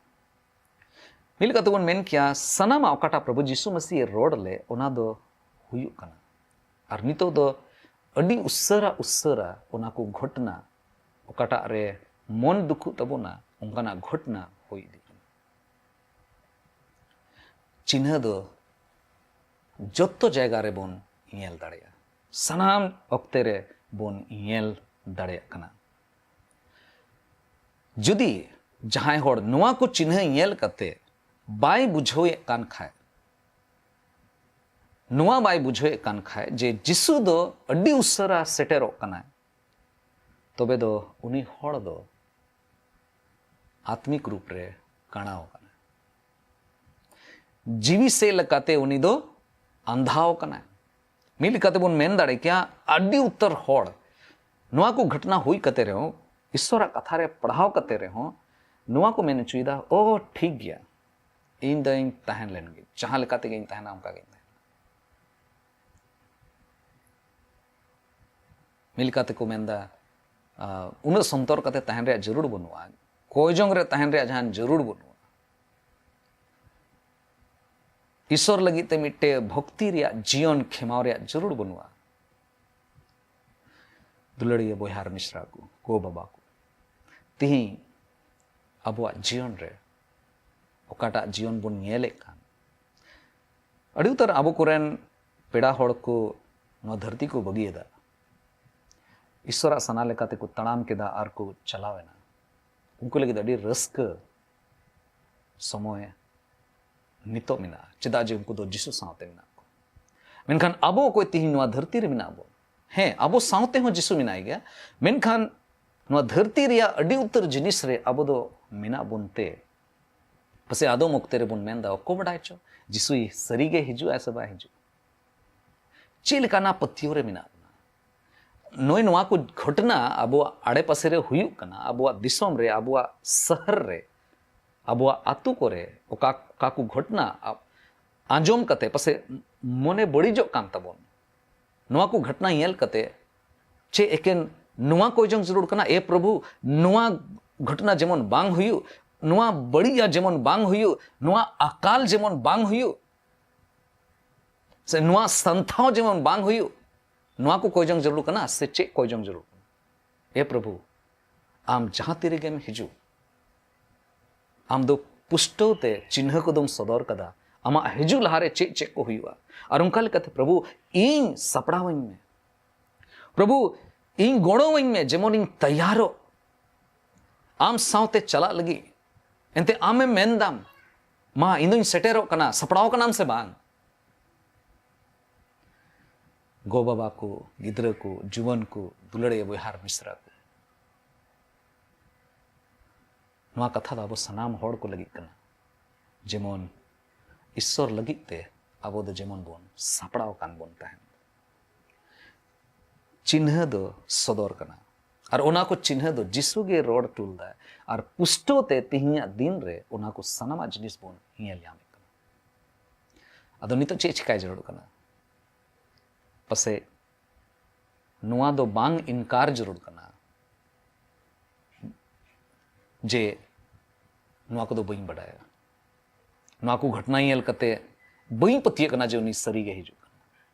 ᱢᱤᱫ ᱞᱮᱠᱟᱛᱮ ᱵᱚᱱ ᱢᱮᱱ ᱠᱮᱭᱟ, ᱥᱟᱱᱟᱢᱟᱜ ᱚᱠᱟᱴᱟᱜ ᱯᱨᱚᱵᱷᱩ ᱡᱤᱥᱩ ᱢᱟᱹᱥᱤ ᱮ ᱨᱚᱲ ᱞᱮᱫ, ᱚᱱᱟ ᱫᱚ ᱦᱩᱭᱩᱜ ᱠᱟᱱᱟ᱾ ᱟᱨ ᱱᱤᱛᱚᱜ ᱫᱚ ᱟᱹᱰᱤ ᱩᱥᱟᱹᱨᱟ ᱩᱥᱟᱹᱨᱟ ᱚᱱᱟ ᱠᱚ ᱜᱷᱚᱴᱱᱟ ᱚᱠᱟᱴᱟᱜ ᱨᱮ ᱢᱚᱱ ᱫᱩᱠᱷᱩᱜ ᱛᱟᱵᱚᱱᱟ, ᱚᱱᱠᱟᱱᱟᱜ ᱜᱷᱚᱴᱱᱟ ᱦᱩᱭ ᱤᱫᱤᱜ ᱠᱟᱱᱟ᱾ ᱪᱤᱱᱦᱟᱹ ᱫᱚ ᱡᱚᱛᱚ ᱡᱟᱭᱜᱟ ᱨᱮᱵᱚᱱ ᱧᱮᱞ ᱫᱟᱲᱮᱭᱟᱜᱼᱟ᱾ ᱥᱟᱱᱟᱢ ᱚᱠᱛᱮ ᱨᱮ ᱵᱚᱱ ᱧᱮᱞ ᱫᱟᱲᱮᱭᱟᱜ ᱠᱟᱱᱟ᱾ ᱡᱩᱫᱤ ᱡᱟᱦᱟᱸᱭ ᱦᱚᱲ ᱱᱚᱣᱟ ᱠᱚ ᱪᱤᱱᱦᱟᱹ ᱧᱮᱞ ᱠᱟᱛᱮ ᱵᱟᱭ ᱵᱩᱡᱷᱟᱹᱣᱮᱫ ᱠᱟᱱ ᱠᱷᱟᱡ, ᱱᱚᱣᱟ ᱵᱟᱭ ᱵᱩᱡᱷᱟᱹᱣᱮᱫ ᱠᱟᱱ ᱠᱷᱟᱡ ᱡᱮ ᱡᱤᱥᱩ ᱫᱚ ᱟᱹᱰᱤ ᱩᱥᱟᱹᱨᱟ ᱥᱮᱴᱮᱨᱚᱜ ᱠᱟᱱᱟᱭ, ᱛᱚᱵᱮ ᱫᱚ ᱩᱱᱤ ᱦᱚᱲ ᱫᱚ ᱟᱛᱢᱤᱠ ᱨᱩᱯ ᱨᱮ ᱠᱟᱬᱟᱣ ᱠᱟᱱᱟᱭ᱾ ᱡᱤᱣᱤ ᱥᱮᱫ ᱞᱮᱠᱟᱛᱮ ᱩᱱᱤ ᱫᱚ ᱟᱸᱫᱷᱟᱣ ᱠᱟᱱᱟᱭ᱾ ᱢᱤᱫ ᱞᱮᱠᱟᱛᱮ ᱵᱚᱱ ᱢᱮᱱ ᱫᱟᱲᱮ ᱠᱮᱭᱟ, ᱟᱹᱰᱤ ᱩᱛᱟᱹᱨ ᱦᱚᱲ ᱱᱚᱣᱟ ᱠᱚ ᱜᱷᱚᱴᱚᱱᱟ ᱦᱩᱭ ᱠᱟᱛᱮ ᱨᱮᱦᱚᱸ, ᱤᱥᱚᱨᱟᱜ ᱠᱟᱛᱷᱟ ᱨᱮ ᱯᱟᱲᱦᱟᱣ ᱠᱟᱛᱮ ᱨᱮᱦᱚᱸ, ᱱᱚᱣᱟ ᱠᱚ ᱢᱮᱱ ᱦᱚᱪᱚᱭᱮᱫᱟ, "ᱳ, ᱴᱷᱤᱠ ᱜᱮᱭᱟ, ᱤᱧ ᱫᱚᱧ ᱛᱟᱦᱮᱸ ᱞᱮᱱ ᱜᱮ, ᱡᱟᱦᱟᱸ ᱞᱮᱠᱟ ᱛᱮᱜᱮᱧ ᱛᱟᱦᱮᱱᱟ, ᱚᱱᱠᱟ ᱜᱤᱧ ᱛᱟᱦᱮᱱᱟ᱾" ᱢᱤᱫ ᱞᱮᱠᱟ ᱛᱮᱠᱚ ᱢᱮᱱᱫᱟ, ᱟᱸ, ᱩᱱᱟᱹᱜ ᱥᱚᱱᱛᱚᱨ ᱠᱟᱛᱮ ᱛᱟᱦᱮᱱ ᱨᱮᱭᱟᱜ ᱡᱟᱹᱨᱩᱲ ᱵᱟᱹᱱᱩᱜᱼᱟ, ᱠᱚᱭ ᱡᱚᱝ ᱨᱮ ᱛᱟᱦᱮᱱ ᱨᱮᱭᱟᱜ ᱡᱟᱦᱟᱱ ᱡᱟᱹᱨᱩᱲ ᱵᱟᱹᱱᱩᱜᱼᱟ᱾ ᱤᱥᱚᱨ ᱞᱟᱹᱜᱤᱫ ᱛᱮ ᱢᱤᱫᱴᱮᱡ ᱵᱷᱚᱠᱛᱤ ᱨᱮᱭᱟᱜ ᱡᱤᱭᱚᱱ ᱠᱷᱮᱢᱟᱣ ᱨᱮᱭᱟᱜ ᱡᱟᱹᱨᱩᱲ ᱵᱟᱹᱱᱩᱜᱼᱟ᱾ ᱫᱩᱞᱟᱹᱲᱤᱭᱟᱹ ᱵᱚᱭᱦᱟ ᱟᱨ ᱢᱤᱥᱨᱟ ᱠᱚ, ᱜᱚ ᱵᱟᱵᱟ ᱠᱚ, ᱛᱤᱦᱤᱧ ᱟᱵᱚᱣᱟᱜ ᱡᱤᱭᱚᱱ ᱨᱮ ᱚᱠᱟᱴᱟᱜ ᱡᱤᱭᱚᱱ ᱵᱚᱱ ᱧᱮᱞᱮᱫ ᱠᱟᱱ, ᱟᱹᱰᱤ ᱩᱛᱟᱹᱨ ᱟᱵᱚ ᱠᱚᱨᱮᱱ ᱯᱮᱲᱟ ᱦᱚᱲ ᱠᱚ ᱱᱚᱣᱟ ᱫᱷᱟᱹᱨᱛᱤ ᱠᱚ ᱵᱟᱹᱜᱤᱭᱟᱫᱟ, ᱤᱥᱚᱨᱟᱜ ᱥᱟᱱᱟ ᱞᱮᱠᱟᱛᱮ ᱠᱚ ᱛᱟᱲᱟᱢ ᱠᱮᱫᱟ ᱟᱨ ᱠᱚ ᱪᱟᱞᱟᱣ ᱮᱱᱟ᱾ ᱩᱱᱠᱩ ᱞᱟᱹᱜᱤᱫ ᱟᱹᱰᱤ ᱨᱟᱹᱥᱠᱟᱹ ᱥᱚᱢᱚᱭ ᱱᱤᱛᱚᱜ ᱢᱮᱱᱟᱜᱼᱟ, ᱪᱮᱫᱟᱜ ᱡᱮ ᱩᱱᱠᱩ ᱫᱚ ᱡᱤᱥᱩ ᱥᱟᱶᱛᱮ ᱢᱮᱱᱟᱜ ᱠᱚᱣᱟ᱾ ᱢᱮᱱᱠᱷᱟᱱ ᱟᱵᱚ ᱚᱠᱚᱭ ᱛᱤᱦᱤᱧ ᱱᱚᱣᱟ ᱫᱷᱟᱹᱨᱛᱤ ᱨᱮ ᱢᱮᱱᱟᱜ ᱵᱚᱱ, ᱦᱮᱸ, ᱟᱵᱚ ᱥᱟᱶᱛᱮ ᱦᱚᱸ ᱡᱤᱥᱩ ᱢᱮᱱᱟᱭ ᱜᱮᱭᱟ, ᱢᱮᱱᱠᱷᱟᱱ ᱱᱚᱣᱟ ᱫᱷᱟᱹᱨᱛᱤ ᱨᱮᱭᱟᱜ ᱟᱹᱰᱤ ᱩᱛᱟᱹᱨ ᱡᱤᱱᱤᱥ ᱨᱮ ᱟᱵᱚ ᱫᱚ ᱢᱮᱱᱟᱜ ᱵᱚᱱ ᱛᱮ, ᱯᱟᱥᱮ ᱟᱫᱚᱢ ᱚᱠᱛᱮ ᱨᱮᱵᱚᱱ ᱢᱮᱱᱫᱟ, "ᱚᱠᱚ ᱵᱟᱰᱟᱭ ᱪᱚ, ᱡᱤᱥᱩᱭ ᱥᱟᱹᱨᱤᱜᱮ ᱦᱤᱡᱩᱜᱼᱟ ᱥᱮ ᱵᱟᱭ ᱦᱤᱡᱩᱜ?" ᱪᱮᱫ ᱞᱮᱠᱟᱱᱟᱜ ᱯᱟᱹᱛᱭᱟᱹᱣ ᱨᱮ ᱢᱮᱱᱟᱜ ᱵᱚᱱᱟ? ᱱᱚᱜᱼᱚᱭ ᱱᱚᱣᱟ ᱠᱚ ᱜᱷᱚᱴᱚᱱᱟ ᱟᱵᱚᱣᱟᱜ ᱟᱲᱮᱯᱟᱥᱮ ᱨᱮ ᱦᱩᱭᱩᱜ ᱠᱟᱱᱟ, ᱟᱵᱚᱣᱟᱜ ᱫᱤᱥᱚᱢ ᱨᱮ, ᱟᱵᱚᱣᱟᱜ ᱥᱟᱦᱟᱨ ᱨᱮ, ᱟᱵᱚᱣᱟᱜ ᱟᱹᱛᱩ ᱠᱚᱨᱮ ᱚᱠᱟ, ᱚᱠᱟ ᱠᱚ ᱜᱷᱚᱴᱚᱱᱟ ᱟ-, ᱟᱸᱡᱚᱢ ᱠᱟᱛᱮ ᱯᱟᱥᱮ ᱢᱚᱱᱮ ᱵᱟᱹᱲᱤᱡᱚᱜ ᱠᱟᱱ ᱛᱟᱵᱚᱱ᱾ ᱱᱚᱣᱟ ᱠᱚ ᱜᱷᱚᱴᱚᱱᱟ ᱧᱮᱞ ᱠᱟᱛᱮ ᱪᱮᱫ ᱮᱠᱮᱱ ᱱᱚᱣᱟ ᱠᱚᱭ ᱡᱚᱝ ᱡᱟᱹᱨᱩᱲ ᱠᱟᱱᱟ, "ᱮ ᱯᱨᱚᱵᱷᱩ, ᱱᱚᱣᱟ ᱜᱷᱚᱴᱚᱱᱟ ᱡᱮᱢᱚᱱ ᱵᱟᱝ ᱦᱩᱭᱩᱜ, ᱱᱚᱣᱟ ᱵᱟᱹᱲᱤᱡᱟ ᱡᱮᱢᱚᱱ ᱵᱟᱝ ᱦᱩᱭᱩᱜ, ᱱᱚᱣᱟ ᱟᱠᱟᱞ ᱡᱮᱢᱚᱱ ᱵᱟᱝ ᱦᱩᱭᱩᱜ, ᱥᱮ ᱱᱚᱣᱟ ᱥᱟᱱᱛᱷᱟᱣ ᱡᱮᱢᱚᱱ ᱵᱟᱝ ᱦᱩᱭᱩᱜ", ᱱᱚᱣᱟ ᱠᱚ ᱠᱚᱭ ᱡᱚᱝ ᱡᱟᱹᱨᱩᱲ ᱠᱟᱱᱟ ᱥᱮ ᱪᱮᱫ ᱠᱚᱭ ᱡᱚᱝ ᱡᱟᱹᱨᱩᱲ ᱠᱟᱱᱟ? ᱮ ᱯᱨᱚᱵᱷᱩ, ᱟᱢ ᱡᱟᱦᱟᱸ ᱛᱤ ᱨᱮᱜᱮᱢ ᱦᱤᱡᱩᱜ, ᱟᱢ ᱫᱚ ᱯᱩᱥᱴᱟᱹᱣ ᱛᱮ ᱪᱤᱱᱦᱟᱹ ᱠᱚᱫᱚᱢ ᱥᱚᱫᱚᱨ ᱠᱟᱫᱟ, ᱟᱢᱟᱜ ᱦᱤᱡᱩᱜ ᱞᱟᱦᱟᱨᱮ ᱪᱮᱫ ᱪᱮᱫ ᱠᱚ ᱦᱩᱭᱩᱜᱼᱟ᱾ ᱟᱨ ᱚᱱᱠᱟ ᱞᱮᱠᱟᱛᱮ ᱯᱨᱚᱵᱷᱩ, ᱤᱧ ᱥᱟᱯᱲᱟᱣᱟᱹᱧ ᱢᱮ᱾ ᱯᱨᱚᱵᱷᱩ, ᱤᱧ ᱜᱚᱲᱚᱣᱟᱹᱧ ᱢᱮ, ᱡᱮᱢᱚᱱᱤᱧ ᱛᱮᱭᱟᱨᱚᱜ᱾ ᱟᱢ ᱥᱟᱶᱛᱮ ᱪᱟᱞᱟᱜ ᱞᱟᱹᱜᱤᱫ᱾ ᱮᱱᱛᱮ ᱟᱢᱮᱢ ᱢᱮᱱᱫᱟᱢ, ᱢᱟ, ᱤᱧ ᱫᱚᱧ ᱥᱮᱴᱮᱨᱚᱜ ᱠᱟᱱᱟ, ᱥᱟᱯᱲᱟᱣ ᱠᱟᱱᱟᱢ ᱥᱮ ᱵᱟᱝ? ᱜᱚ ᱵᱟᱵᱟ ᱠᱚ, ᱜᱤᱫᱽᱨᱟᱹ ᱠᱚ, ᱡᱩᱣᱟᱹᱱ ᱠᱚ, ᱫᱩᱞᱟᱹᱲᱤᱭᱟᱹ ᱵᱚᱭᱦᱟ ᱟᱨ ᱢᱤᱥᱨᱟ ᱠᱚ, ᱱᱚᱣᱟ ᱠᱟᱛᱷᱟ ᱫᱚ ᱟᱵᱚ ᱥᱟᱱᱟᱢ ᱦᱚᱲ ᱠᱚ ᱞᱟᱹᱜᱤᱫ ᱠᱟᱱᱟ᱾ ᱡᱮᱢᱚᱱ ᱤᱥᱥᱚᱨ ᱞᱟᱹᱜᱤᱫ ᱛᱮ ᱟᱵᱚ ᱫᱚ ᱡᱮᱢᱚᱱ ᱵᱚᱱ ᱥᱟᱯᱲᱟᱣ ᱟᱠᱟᱱ ᱵᱚᱱ ᱛᱟᱦᱮᱱ᱾ ᱪᱤᱱᱦᱟᱹ ᱫᱚ ᱥᱚᱫᱚᱨ ᱠᱟᱱᱟ᱾ ᱟᱨ ᱚᱱᱟ ᱠᱚ ᱪᱤᱱᱦᱟᱹ ᱫᱚ ᱡᱤᱥᱩ ᱜᱮ ᱨᱚᱲ ᱦᱚᱴᱚ ᱞᱮᱫᱟᱭ᱾ ᱟᱨ ᱯᱩᱥᱴᱟᱹᱣ ᱛᱮ ᱛᱮᱦᱮᱧᱟᱜ ᱫᱤᱱ ᱨᱮ ᱚᱱᱟ ᱠᱚ ᱥᱟᱱᱟᱢᱟᱜ ᱡᱤᱱᱤᱥ ᱵᱚᱱ ᱧᱮᱞ ᱧᱟᱢᱮᱫ ᱠᱟᱱᱟ᱾ ᱟᱫᱚ ᱱᱤᱛᱚᱜ ᱪᱮᱫ ᱪᱤᱠᱟᱭ ᱡᱟᱹᱨᱩᱲ ᱠᱟᱱᱟ? ᱯᱟᱥᱮᱡ ᱱᱚᱣᱟ ᱫᱚ ᱵᱟᱝ ᱤᱱᱠᱟᱨ ᱡᱟᱹᱨᱩᱲ ᱠᱟᱱᱟ ᱡᱮ ᱱᱚᱣᱟ ᱠᱚᱫᱚ ᱵᱟᱹᱧ ᱵᱟᱰᱟᱭᱟ, ᱱᱚᱣᱟ ᱠᱚ ᱜᱷᱚᱴᱚᱱᱟ ᱧᱮᱞ ᱠᱟᱛᱮ ᱵᱟᱹᱧ ᱯᱟᱹᱛᱭᱟᱹᱜ ᱠᱟᱱᱟ ᱡᱮ ᱩᱱᱤ ᱥᱟᱹᱨᱤᱜᱮ ᱦᱤᱡᱩᱜ ᱠᱟᱱᱟ᱾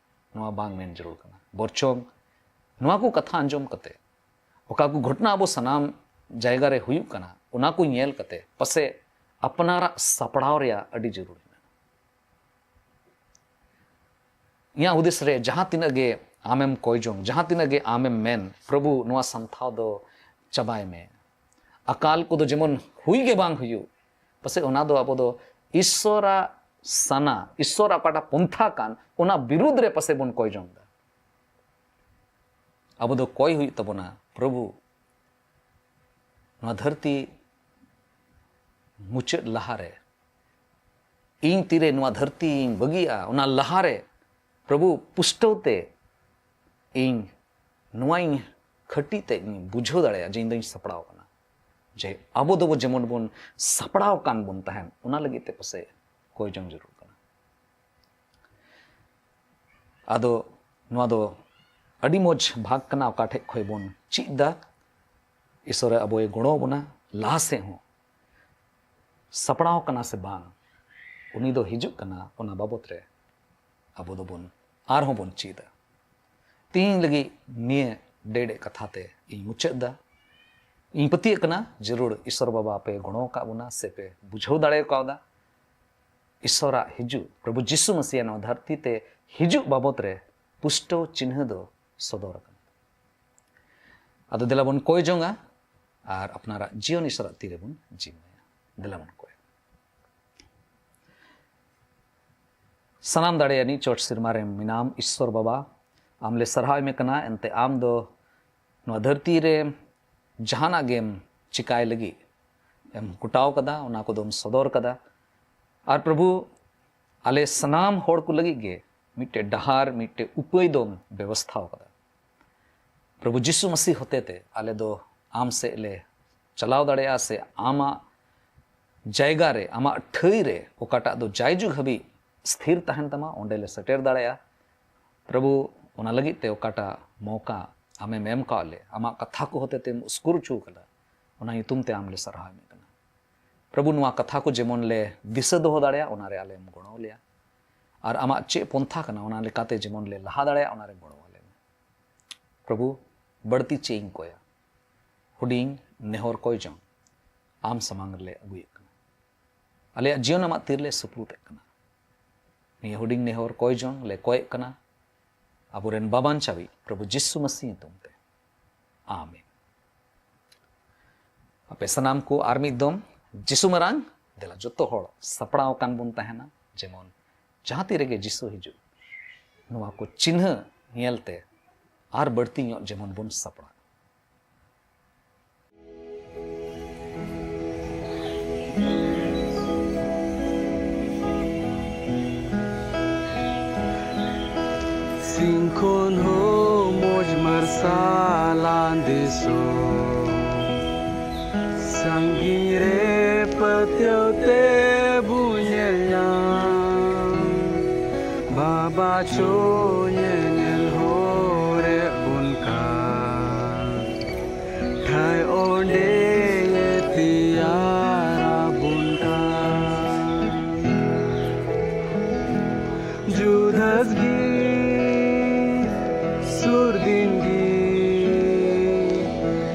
ᱱᱚᱣᱟ ᱵᱟᱝ ᱢᱮᱱ ᱡᱟᱹᱨᱩᱲ ᱠᱟᱱᱟ᱾ ᱵᱚᱨᱪᱚᱝ ᱱᱚᱣᱟ ᱠᱚ ᱠᱟᱛᱷᱟ ᱟᱸᱡᱚᱢ ᱠᱟᱛᱮ, ᱚᱠᱟ ᱠᱚ ᱜᱷᱚᱴᱚᱱᱟ ᱟᱵᱚ ᱥᱟᱱᱟᱢ ᱡᱟᱭᱜᱟ ᱨᱮ ᱦᱩᱭᱩᱜ ᱠᱟᱱᱟ, ᱚᱱᱟ ᱠᱚ ᱧᱮᱞ ᱠᱟᱛᱮ ᱯᱟᱥᱮ ᱟᱯᱱᱟᱨᱟᱜ ᱥᱟᱯᱲᱟᱣ ᱨᱮᱭᱟᱜ ᱟᱹᱰᱤ ᱡᱟᱹᱨᱩᱲ ᱢᱮᱱᱟᱜᱼᱟ᱾ ᱤᱧᱟᱹᱜ ᱦᱩᱫᱤᱥ ᱨᱮ ᱡᱟᱦᱟᱸ ᱛᱤᱱᱟᱹᱜ ᱜᱮ ᱟᱢᱮᱢ ᱠᱚᱭ ᱡᱚᱝ, ᱡᱟᱦᱟᱸ ᱛᱤᱱᱟᱹᱜ ᱜᱮ ᱟᱢᱮᱢ ᱢᱮᱱ, "ᱯᱨᱚᱵᱷᱩ, ᱱᱚᱣᱟ ᱥᱟᱢᱴᱷᱟᱣ ᱫᱚ ᱪᱟᱵᱟᱭ ᱢᱮ, ᱟᱠᱟᱞ ᱠᱚᱫᱚ ᱡᱮᱢᱚᱱ ᱦᱩᱭ ᱜᱮ ᱵᱟᱝ ᱦᱩᱭᱩᱜ", ᱯᱟᱥᱮᱡ ᱚᱱᱟ ᱫᱚ ᱟᱵᱚ ᱫᱚ ᱤᱥᱥᱚᱨᱟᱜ ᱥᱟᱱᱟ, ᱤᱥᱥᱚᱨᱟᱜ ᱚᱠᱟᱴᱟᱜ ᱯᱚᱱᱛᱷᱟ ᱠᱟᱱ, ᱚᱱᱟ ᱵᱤᱨᱩᱫᱽ ᱨᱮ ᱯᱟᱥᱮᱡ ᱵᱚᱱ ᱠᱚᱭ ᱡᱚᱝ ᱮᱫᱟ᱾ ᱟᱵᱚ ᱫᱚ ᱠᱚᱭ ᱦᱩᱭᱩᱜ ᱛᱟᱵᱚᱱᱟ, "ᱯᱨᱚᱵᱷᱩ, ᱱᱚᱣᱟ ᱫᱷᱟᱹᱨᱛᱤ ᱢᱩᱪᱟᱹᱫ ᱞᱟᱦᱟᱨᱮ, ᱤᱧ ᱛᱤᱨᱮ ᱱᱚᱣᱟ ᱫᱷᱟᱹᱨᱛᱤᱧ ᱵᱟᱹᱜᱤᱭᱟᱜᱼᱟ, ᱚᱱᱟ ᱞᱟᱦᱟᱨᱮ, ᱯᱨᱚᱵᱷᱩ, ᱯᱩᱥᱴᱟᱹᱣ ᱛᱮ ᱤᱧ ᱱᱚᱣᱟᱧ ᱠᱷᱟᱹᱴᱤ ᱛᱮ ᱤᱧ ᱵᱩᱡᱷᱟᱹᱣ ᱫᱟᱲᱮᱭᱟᱜᱼᱟ ᱡᱮ ᱤᱧ ᱫᱚᱧ ᱥᱟᱯᱲᱟᱣ ᱟᱠᱟᱱᱟ", ᱡᱮ ᱟᱵᱚ ᱫᱚᱵᱚ ᱡᱮᱢᱚᱱ ᱵᱚᱱ ᱥᱟᱯᱲᱟᱣ ᱟᱠᱟᱱ ᱵᱚᱱ ᱛᱟᱦᱮᱱ, ᱚᱱᱟ ᱞᱟᱹᱜᱤᱫ ᱛᱮ ᱯᱟᱥᱮᱡ ᱠᱚᱭ ᱡᱚᱝ ᱡᱟᱹᱨᱩᱲ ᱠᱟᱱᱟ᱾ ᱟᱫᱚ ᱱᱚᱣᱟ ᱫᱚ ᱟᱹᱰᱤ ᱢᱚᱡᱽ ᱵᱷᱟᱜᱽ ᱠᱟᱱᱟ, ᱚᱠᱟ ᱴᱷᱮᱡ ᱠᱷᱚᱡ ᱵᱚᱱ ᱪᱮᱫ ᱫᱟ᱾ ᱤᱥᱚᱨᱮ ᱟᱵᱚᱭ ᱜᱚᱲᱚ ᱟᱵᱚᱱᱟ ᱞᱟᱦᱟ ᱥᱮᱫ ᱦᱚᱸ᱾ ᱥᱟᱯᱲᱟᱣ ᱠᱟᱱᱟ ᱥᱮ ᱵᱟᱝ, ᱩᱱᱤ ᱫᱚ ᱦᱤᱡᱩᱜ ᱠᱟᱱᱟ, ᱚᱱᱟ ᱵᱟᱵᱚᱛ ᱨᱮ ᱟᱵᱚ ᱫᱚᱵᱚᱱ ᱟᱨᱦᱚᱸ ᱵᱚᱱ ᱪᱮᱫᱟ᱾ ᱛᱮᱦᱮᱧ ᱞᱟᱹᱜᱤᱫ ᱱᱤᱭᱟᱹ ᱰᱮᱰᱮ ᱠᱟᱛᱷᱟ ᱛᱮ ᱤᱧ ᱢᱩᱪᱟᱹᱫ ᱫᱟ᱾ ᱤᱧ ᱯᱟᱹᱛᱭᱟᱹᱜ ᱠᱟᱱᱟ, ᱡᱟᱹᱨᱩᱲ ᱤᱥᱚᱨ ᱵᱟᱵᱟ ᱯᱮ ᱜᱚᱲᱚ ᱟᱠᱟᱫ ᱵᱚᱱᱟ ᱥᱮ ᱯᱮ ᱵᱩᱡᱷᱟᱹᱣ ᱫᱟᱲᱮ ᱠᱟᱣᱫᱟ᱾ ᱤᱥᱚᱨᱟᱜ ᱦᱤᱡᱩᱜ, ᱯᱨᱚᱵᱷᱩ ᱡᱤᱥᱩ ᱢᱟᱥᱤᱭᱟᱜ ᱱᱚᱣᱟ ᱫᱷᱟᱹᱨᱛᱤ ᱛᱮ ᱦᱤᱡᱩᱜ ᱵᱟᱵᱚᱛ ᱨᱮ ᱯᱩᱥᱴᱟᱹᱣ ᱪᱤᱱᱦᱟᱹ ᱫᱚ ᱥᱚᱫᱚᱨ ᱟᱠᱟᱱᱟ᱾ ᱟᱫᱚ ᱫᱮᱞᱟ ᱵᱚᱱ ᱠᱚᱭ ᱡᱚᱝᱟ ᱟᱨ ᱟᱯᱱᱟᱨᱟᱜ ᱡᱤᱭᱚᱱ ᱤᱥᱚᱨᱟᱜ ᱛᱤ ᱨᱮᱵᱚᱱ ᱡᱤᱢᱟᱹᱭᱟ᱾ ᱫᱮᱞᱟ ᱵᱚᱱ ᱠᱚᱭᱟ᱾ ᱥᱟᱱᱟᱢ ᱫᱟᱲᱮᱭᱟᱱᱤᱡ ᱪᱚᱴ ᱥᱮᱨᱢᱟ ᱨᱮ ᱢᱮᱱᱟᱢ ᱤᱥᱥᱚᱨ ᱵᱟᱵᱟ, ᱟᱢ ᱞᱮ ᱥᱟᱨᱦᱟᱣ ᱮᱢᱮ ᱠᱟᱱᱟ᱾ ᱮᱱᱛᱮ ᱟᱢ ᱫᱚ ᱱᱚᱣᱟ ᱫᱷᱟᱹᱨᱛᱤ ᱨᱮ ᱡᱟᱦᱟᱱᱟᱜ ᱜᱮᱢ ᱪᱤᱠᱟᱭ ᱞᱟᱹᱜᱤᱫ ᱮᱢ ᱜᱚᱴᱟᱣ ᱠᱟᱫᱟ, ᱚᱱᱟ ᱠᱚᱫᱚᱢ ᱥᱚᱫᱚᱨ ᱠᱟᱫᱟ᱾ ᱟᱨ ᱯᱨᱚᱵᱷᱩ, ᱟᱞᱮ ᱥᱟᱱᱟᱢ ᱦᱚᱲ ᱠᱚ ᱞᱟᱹᱜᱤᱫ ᱜᱮ ᱢᱤᱫᱴᱮᱡ ᱰᱟᱦᱟᱨ, ᱢᱤᱫᱴᱮᱡ ᱩᱯᱟᱹᱭ ᱫᱚᱢ ᱵᱮᱵᱚᱥᱛᱷᱟᱣ ᱠᱟᱫᱟ᱾ ᱯᱨᱚᱵᱷᱩ ᱡᱤᱥᱩ ᱢᱟᱥᱤ ᱦᱚᱛᱮᱛᱮ ᱟᱞᱮ ᱫᱚ ᱟᱢ ᱥᱮᱫ ᱞᱮ ᱪᱟᱞᱟᱣ ᱫᱟᱲᱮᱭᱟᱜᱼᱟ, ᱥᱮ ᱟᱢᱟᱜ ᱡᱟᱭᱜᱟ ᱨᱮ, ᱟᱢᱟᱜ ᱴᱷᱟᱹᱭ ᱨᱮ ᱚᱠᱟᱴᱟᱜ ᱫᱚ ᱡᱟᱭᱡᱩᱜᱽ ᱦᱟᱹᱵᱤᱡ ᱛᱷᱤᱨ ᱛᱟᱦᱮᱱ ᱛᱟᱢᱟ, ᱚᱸᱰᱮ ᱞᱮ ᱥᱮᱴᱮᱨ ᱫᱟᱲᱮᱭᱟᱜᱼᱟ᱾ ᱯᱨᱚᱵᱷᱩ, ᱚᱱᱟ ᱞᱟᱹᱜᱤᱫ ᱛᱮ ᱚᱠᱟᱴᱟᱜ ᱢᱚᱣᱠᱟ ᱟᱢᱮᱢ ᱮᱢ ᱠᱟᱜ ᱞᱮ, ᱟᱢᱟᱜ ᱠᱟᱛᱷᱟ ᱠᱚ ᱦᱚᱛᱮ ᱛᱮᱢ ᱩᱥᱠᱩᱨ ᱦᱚᱪᱚ ᱠᱟᱫᱟ, ᱚᱱᱟ ᱧᱩᱛᱩᱢ ᱛᱮ ᱟᱢ ᱞᱮ ᱥᱟᱨᱦᱟᱣ ᱮᱢᱮᱫ ᱠᱟᱱᱟ᱾ ᱯᱨᱚᱵᱷᱩ, ᱱᱚᱣᱟ ᱠᱟᱛᱷᱟ ᱠᱚ ᱡᱮᱢᱚᱱ ᱞᱮ ᱫᱤᱥᱟᱹ ᱫᱚᱦᱚ ᱫᱟᱲᱮᱭᱟᱜ, ᱚᱱᱟᱨᱮ ᱟᱞᱮᱢ ᱜᱚᱲᱚ ᱞᱮᱭᱟ᱾ ᱟᱨ ᱟᱢᱟᱜ ᱪᱮᱫ ᱯᱚᱱᱛᱷᱟ ᱠᱟᱱᱟ, ᱚᱱᱟ ᱞᱮᱠᱟᱛᱮ ᱡᱮᱢᱚᱱ ᱞᱮ ᱞᱟᱦᱟ ᱫᱟᱲᱮᱭᱟᱜ, ᱚᱱᱟᱨᱮ ᱜᱚᱲᱚ ᱟᱞᱮ ᱢᱮ᱾ ᱯᱨᱚᱵᱷᱩ, ᱵᱟᱹᱲᱛᱤ ᱪᱮᱫ ᱤᱧ ᱠᱚᱭᱟ? ᱦᱩᱰᱤᱧ ᱱᱮᱦᱚᱨ ᱠᱚᱭ ᱡᱚᱝ ᱟᱢ ᱥᱟᱢᱟᱝ ᱨᱮᱞᱮ ᱟᱹᱜᱩᱭᱮᱫ ᱠᱟᱱᱟ᱾ ᱟᱞᱮᱭᱟᱜ ᱡᱤᱭᱚᱱ ᱟᱢᱟᱜ ᱛᱤ ᱨᱮᱞᱮ ᱥᱩᱯᱨᱩᱫ ᱮᱫ ᱠᱟᱱᱟ᱾ ᱱᱤᱭᱟᱹ ᱦᱩᱰᱤᱧ ᱱᱮᱦᱚᱨ ᱠᱚᱭ ᱡᱚᱝ ᱞᱮ ᱠᱚᱭᱮᱫ ᱠᱟᱱᱟ ᱟᱵᱚᱨᱮᱱ ᱵᱟᱵᱟᱱ ᱪᱟᱵᱤ ᱯᱨᱚᱵᱷᱩ ᱡᱤᱥᱩ ᱢᱟᱹᱥᱤ ᱧᱩᱛᱩᱢ ᱛᱮ, ᱟᱢᱮᱱ᱾ ᱟᱯᱮ ᱥᱟᱱᱟᱢ ᱠᱚ ᱟᱨ ᱢᱤᱫ ᱫᱚᱢ ᱡᱤᱥᱩ ᱢᱟᱨᱟᱝ, ᱫᱮᱞᱟ ᱡᱚᱛᱚ ᱦᱚᱲ ᱥᱟᱯᱲᱟᱣ ᱟᱠᱟᱱ ᱵᱚᱱ ᱛᱟᱦᱮᱱᱟ, ᱡᱮᱢᱚᱱ ᱡᱟᱦᱟᱸ ᱛᱤ ᱨᱮᱜᱮ ᱡᱤᱥᱩ ᱦᱤᱡᱩᱜ, ᱱᱚᱣᱟ ᱠᱚ ᱪᱤᱱᱦᱟᱹ ᱧᱮᱞᱛᱮ ᱟᱨ ᱵᱟᱹᱲᱛᱤ ᱧᱚᱜ ᱡᱮᱢᱚᱱ ᱵᱚᱱ ᱥᱟᱯᱲᱟᱜ᱾ ᱥᱤᱧ ᱠᱷᱚᱱ ᱦᱚᱸ ᱢᱚᱡᱽ ᱢᱟᱨᱥᱟᱞᱟᱱ ᱫᱤᱥᱚᱢ, ᱥᱟᱺᱜᱤᱧ ᱨᱮ ᱯᱟᱹᱛᱭᱟᱹᱣ ᱛᱮ ᱵᱚ ᱧᱮᱞ ᱧᱟᱢ, ᱵᱟᱵᱟ ᱪᱚ ᱧᱮᱧᱮᱞ ᱦᱚᱨᱮ ᱵᱚᱱ ᱠᱟᱱ, ᱴᱷᱟᱹᱭ ᱚᱸᱰᱮ ᱛᱮᱭᱟᱨ ᱟᱵᱚᱱ ᱠᱟᱱ᱾ ᱡᱩᱫᱟᱹᱥ ᱜᱮ ᱥᱩᱨ ᱫᱤᱱ ᱜᱮ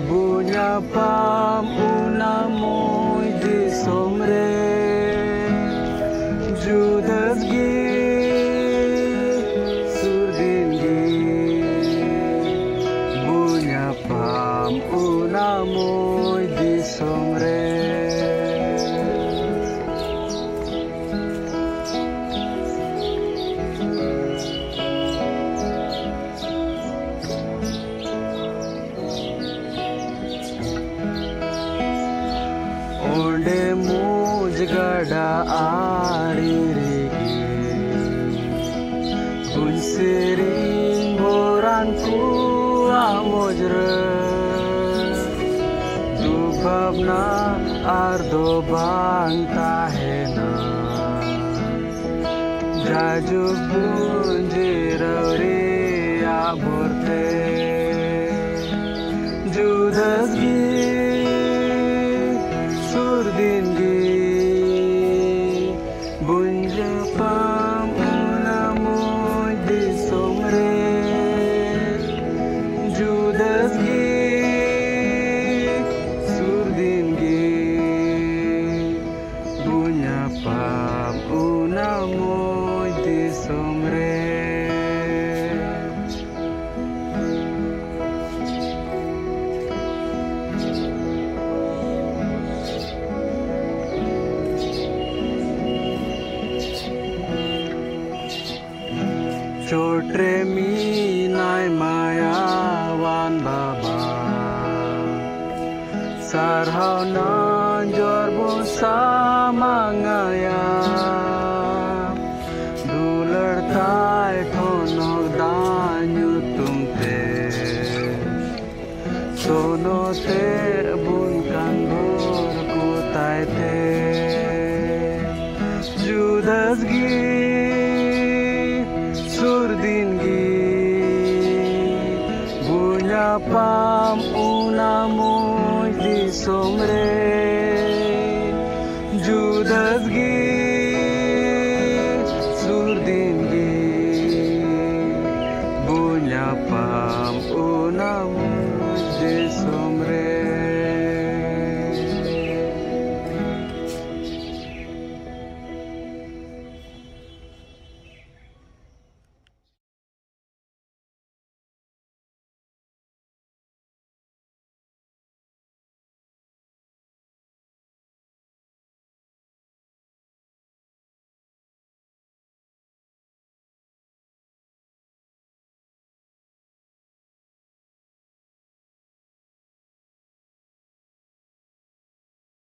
ᱵᱚ ᱧᱟᱯᱟᱢ ᱚᱱᱟ ᱢᱚᱡᱽ ᱫᱤᱥᱚᱢ ᱨᱮ᱾ ᱜᱟᱰᱟ ᱟᱲᱮ ᱨᱮᱜᱮ ᱵᱚᱱ ᱥᱮᱨᱮᱧ ᱵᱚᱨᱟᱱ ᱠᱚᱣᱟᱜ ᱢᱚᱡᱽᱨᱟᱹ᱾ ᱫᱩᱠ ᱵᱷᱟᱵᱽᱱᱟ ᱟᱨ ᱫᱚ ᱵᱟᱝ ᱛᱟᱦᱮᱱᱟ, ᱡᱟᱭᱡᱩᱜᱽ ᱵᱚᱱ ᱡᱤᱨᱟᱹᱣ ᱨᱮᱭᱟᱜ ᱵᱷᱚᱨᱛᱮ᱾ ᱡᱩᱫᱟᱹᱥ ᱜᱮ ᱥᱩᱨ ᱫᱤᱱ ᱜᱮ ᱵᱚᱱ ᱧᱟᱯᱟᱢ ᱚᱱᱟ ᱢᱚᱡᱽ ᱫᱤᱥᱚᱢ ᱨᱮ᱾ ᱡᱩᱫᱟᱹᱥ ᱜᱮ ᱥᱩᱨ ᱫᱤᱱ ᱜᱮ ᱵᱚᱱ ᱧᱟᱯᱟᱢ ᱚᱱᱟ ᱢᱚᱡᱽ ᱫᱤᱥᱚᱢ ᱨᱮ᱾ ᱪᱚᱴ ᱨᱮ ᱢᱮᱱᱟᱭ ᱢᱟᱭᱟᱣᱟᱱ ᱵᱟᱵᱟ, ᱥᱟᱨᱦᱟᱣ ᱱᱟᱡᱚᱨ ᱵᱚᱱ ᱥᱟᱢᱟᱝ ᱟᱭᱟ᱾ ᱫᱩᱞᱟᱹᱲ ᱛᱟᱭ ᱴᱷᱚᱱᱚᱠ ᱫᱟᱜ ᱧᱩᱛᱩᱢ ᱛᱮ, ᱥᱚᱱᱚᱛᱮ ᱵᱚᱱ ᱠᱟᱱ ᱵᱷᱳᱨ ᱠᱚ ᱛᱟᱭ ᱛᱮ᱾ ᱡᱩᱫᱟᱹᱥ ᱜᱮ ᱥᱩᱨ ᱫᱤᱱ ᱜᱮ ᱵᱚᱱ ᱧᱟᱯᱟᱢ ᱚᱱᱟ ᱢᱚᱡᱽ ᱫᱤᱥᱚᱢ ᱨᱮ᱾ ᱡᱩᱫᱟᱹᱥ ᱜᱮ ᱥᱩᱨ ᱫᱤᱱ ᱜᱮ ᱵᱚᱱ ᱧᱟᱯᱟᱢ ᱚᱱᱟ ᱢᱚᱡᱽ ᱫᱤᱥᱚᱢ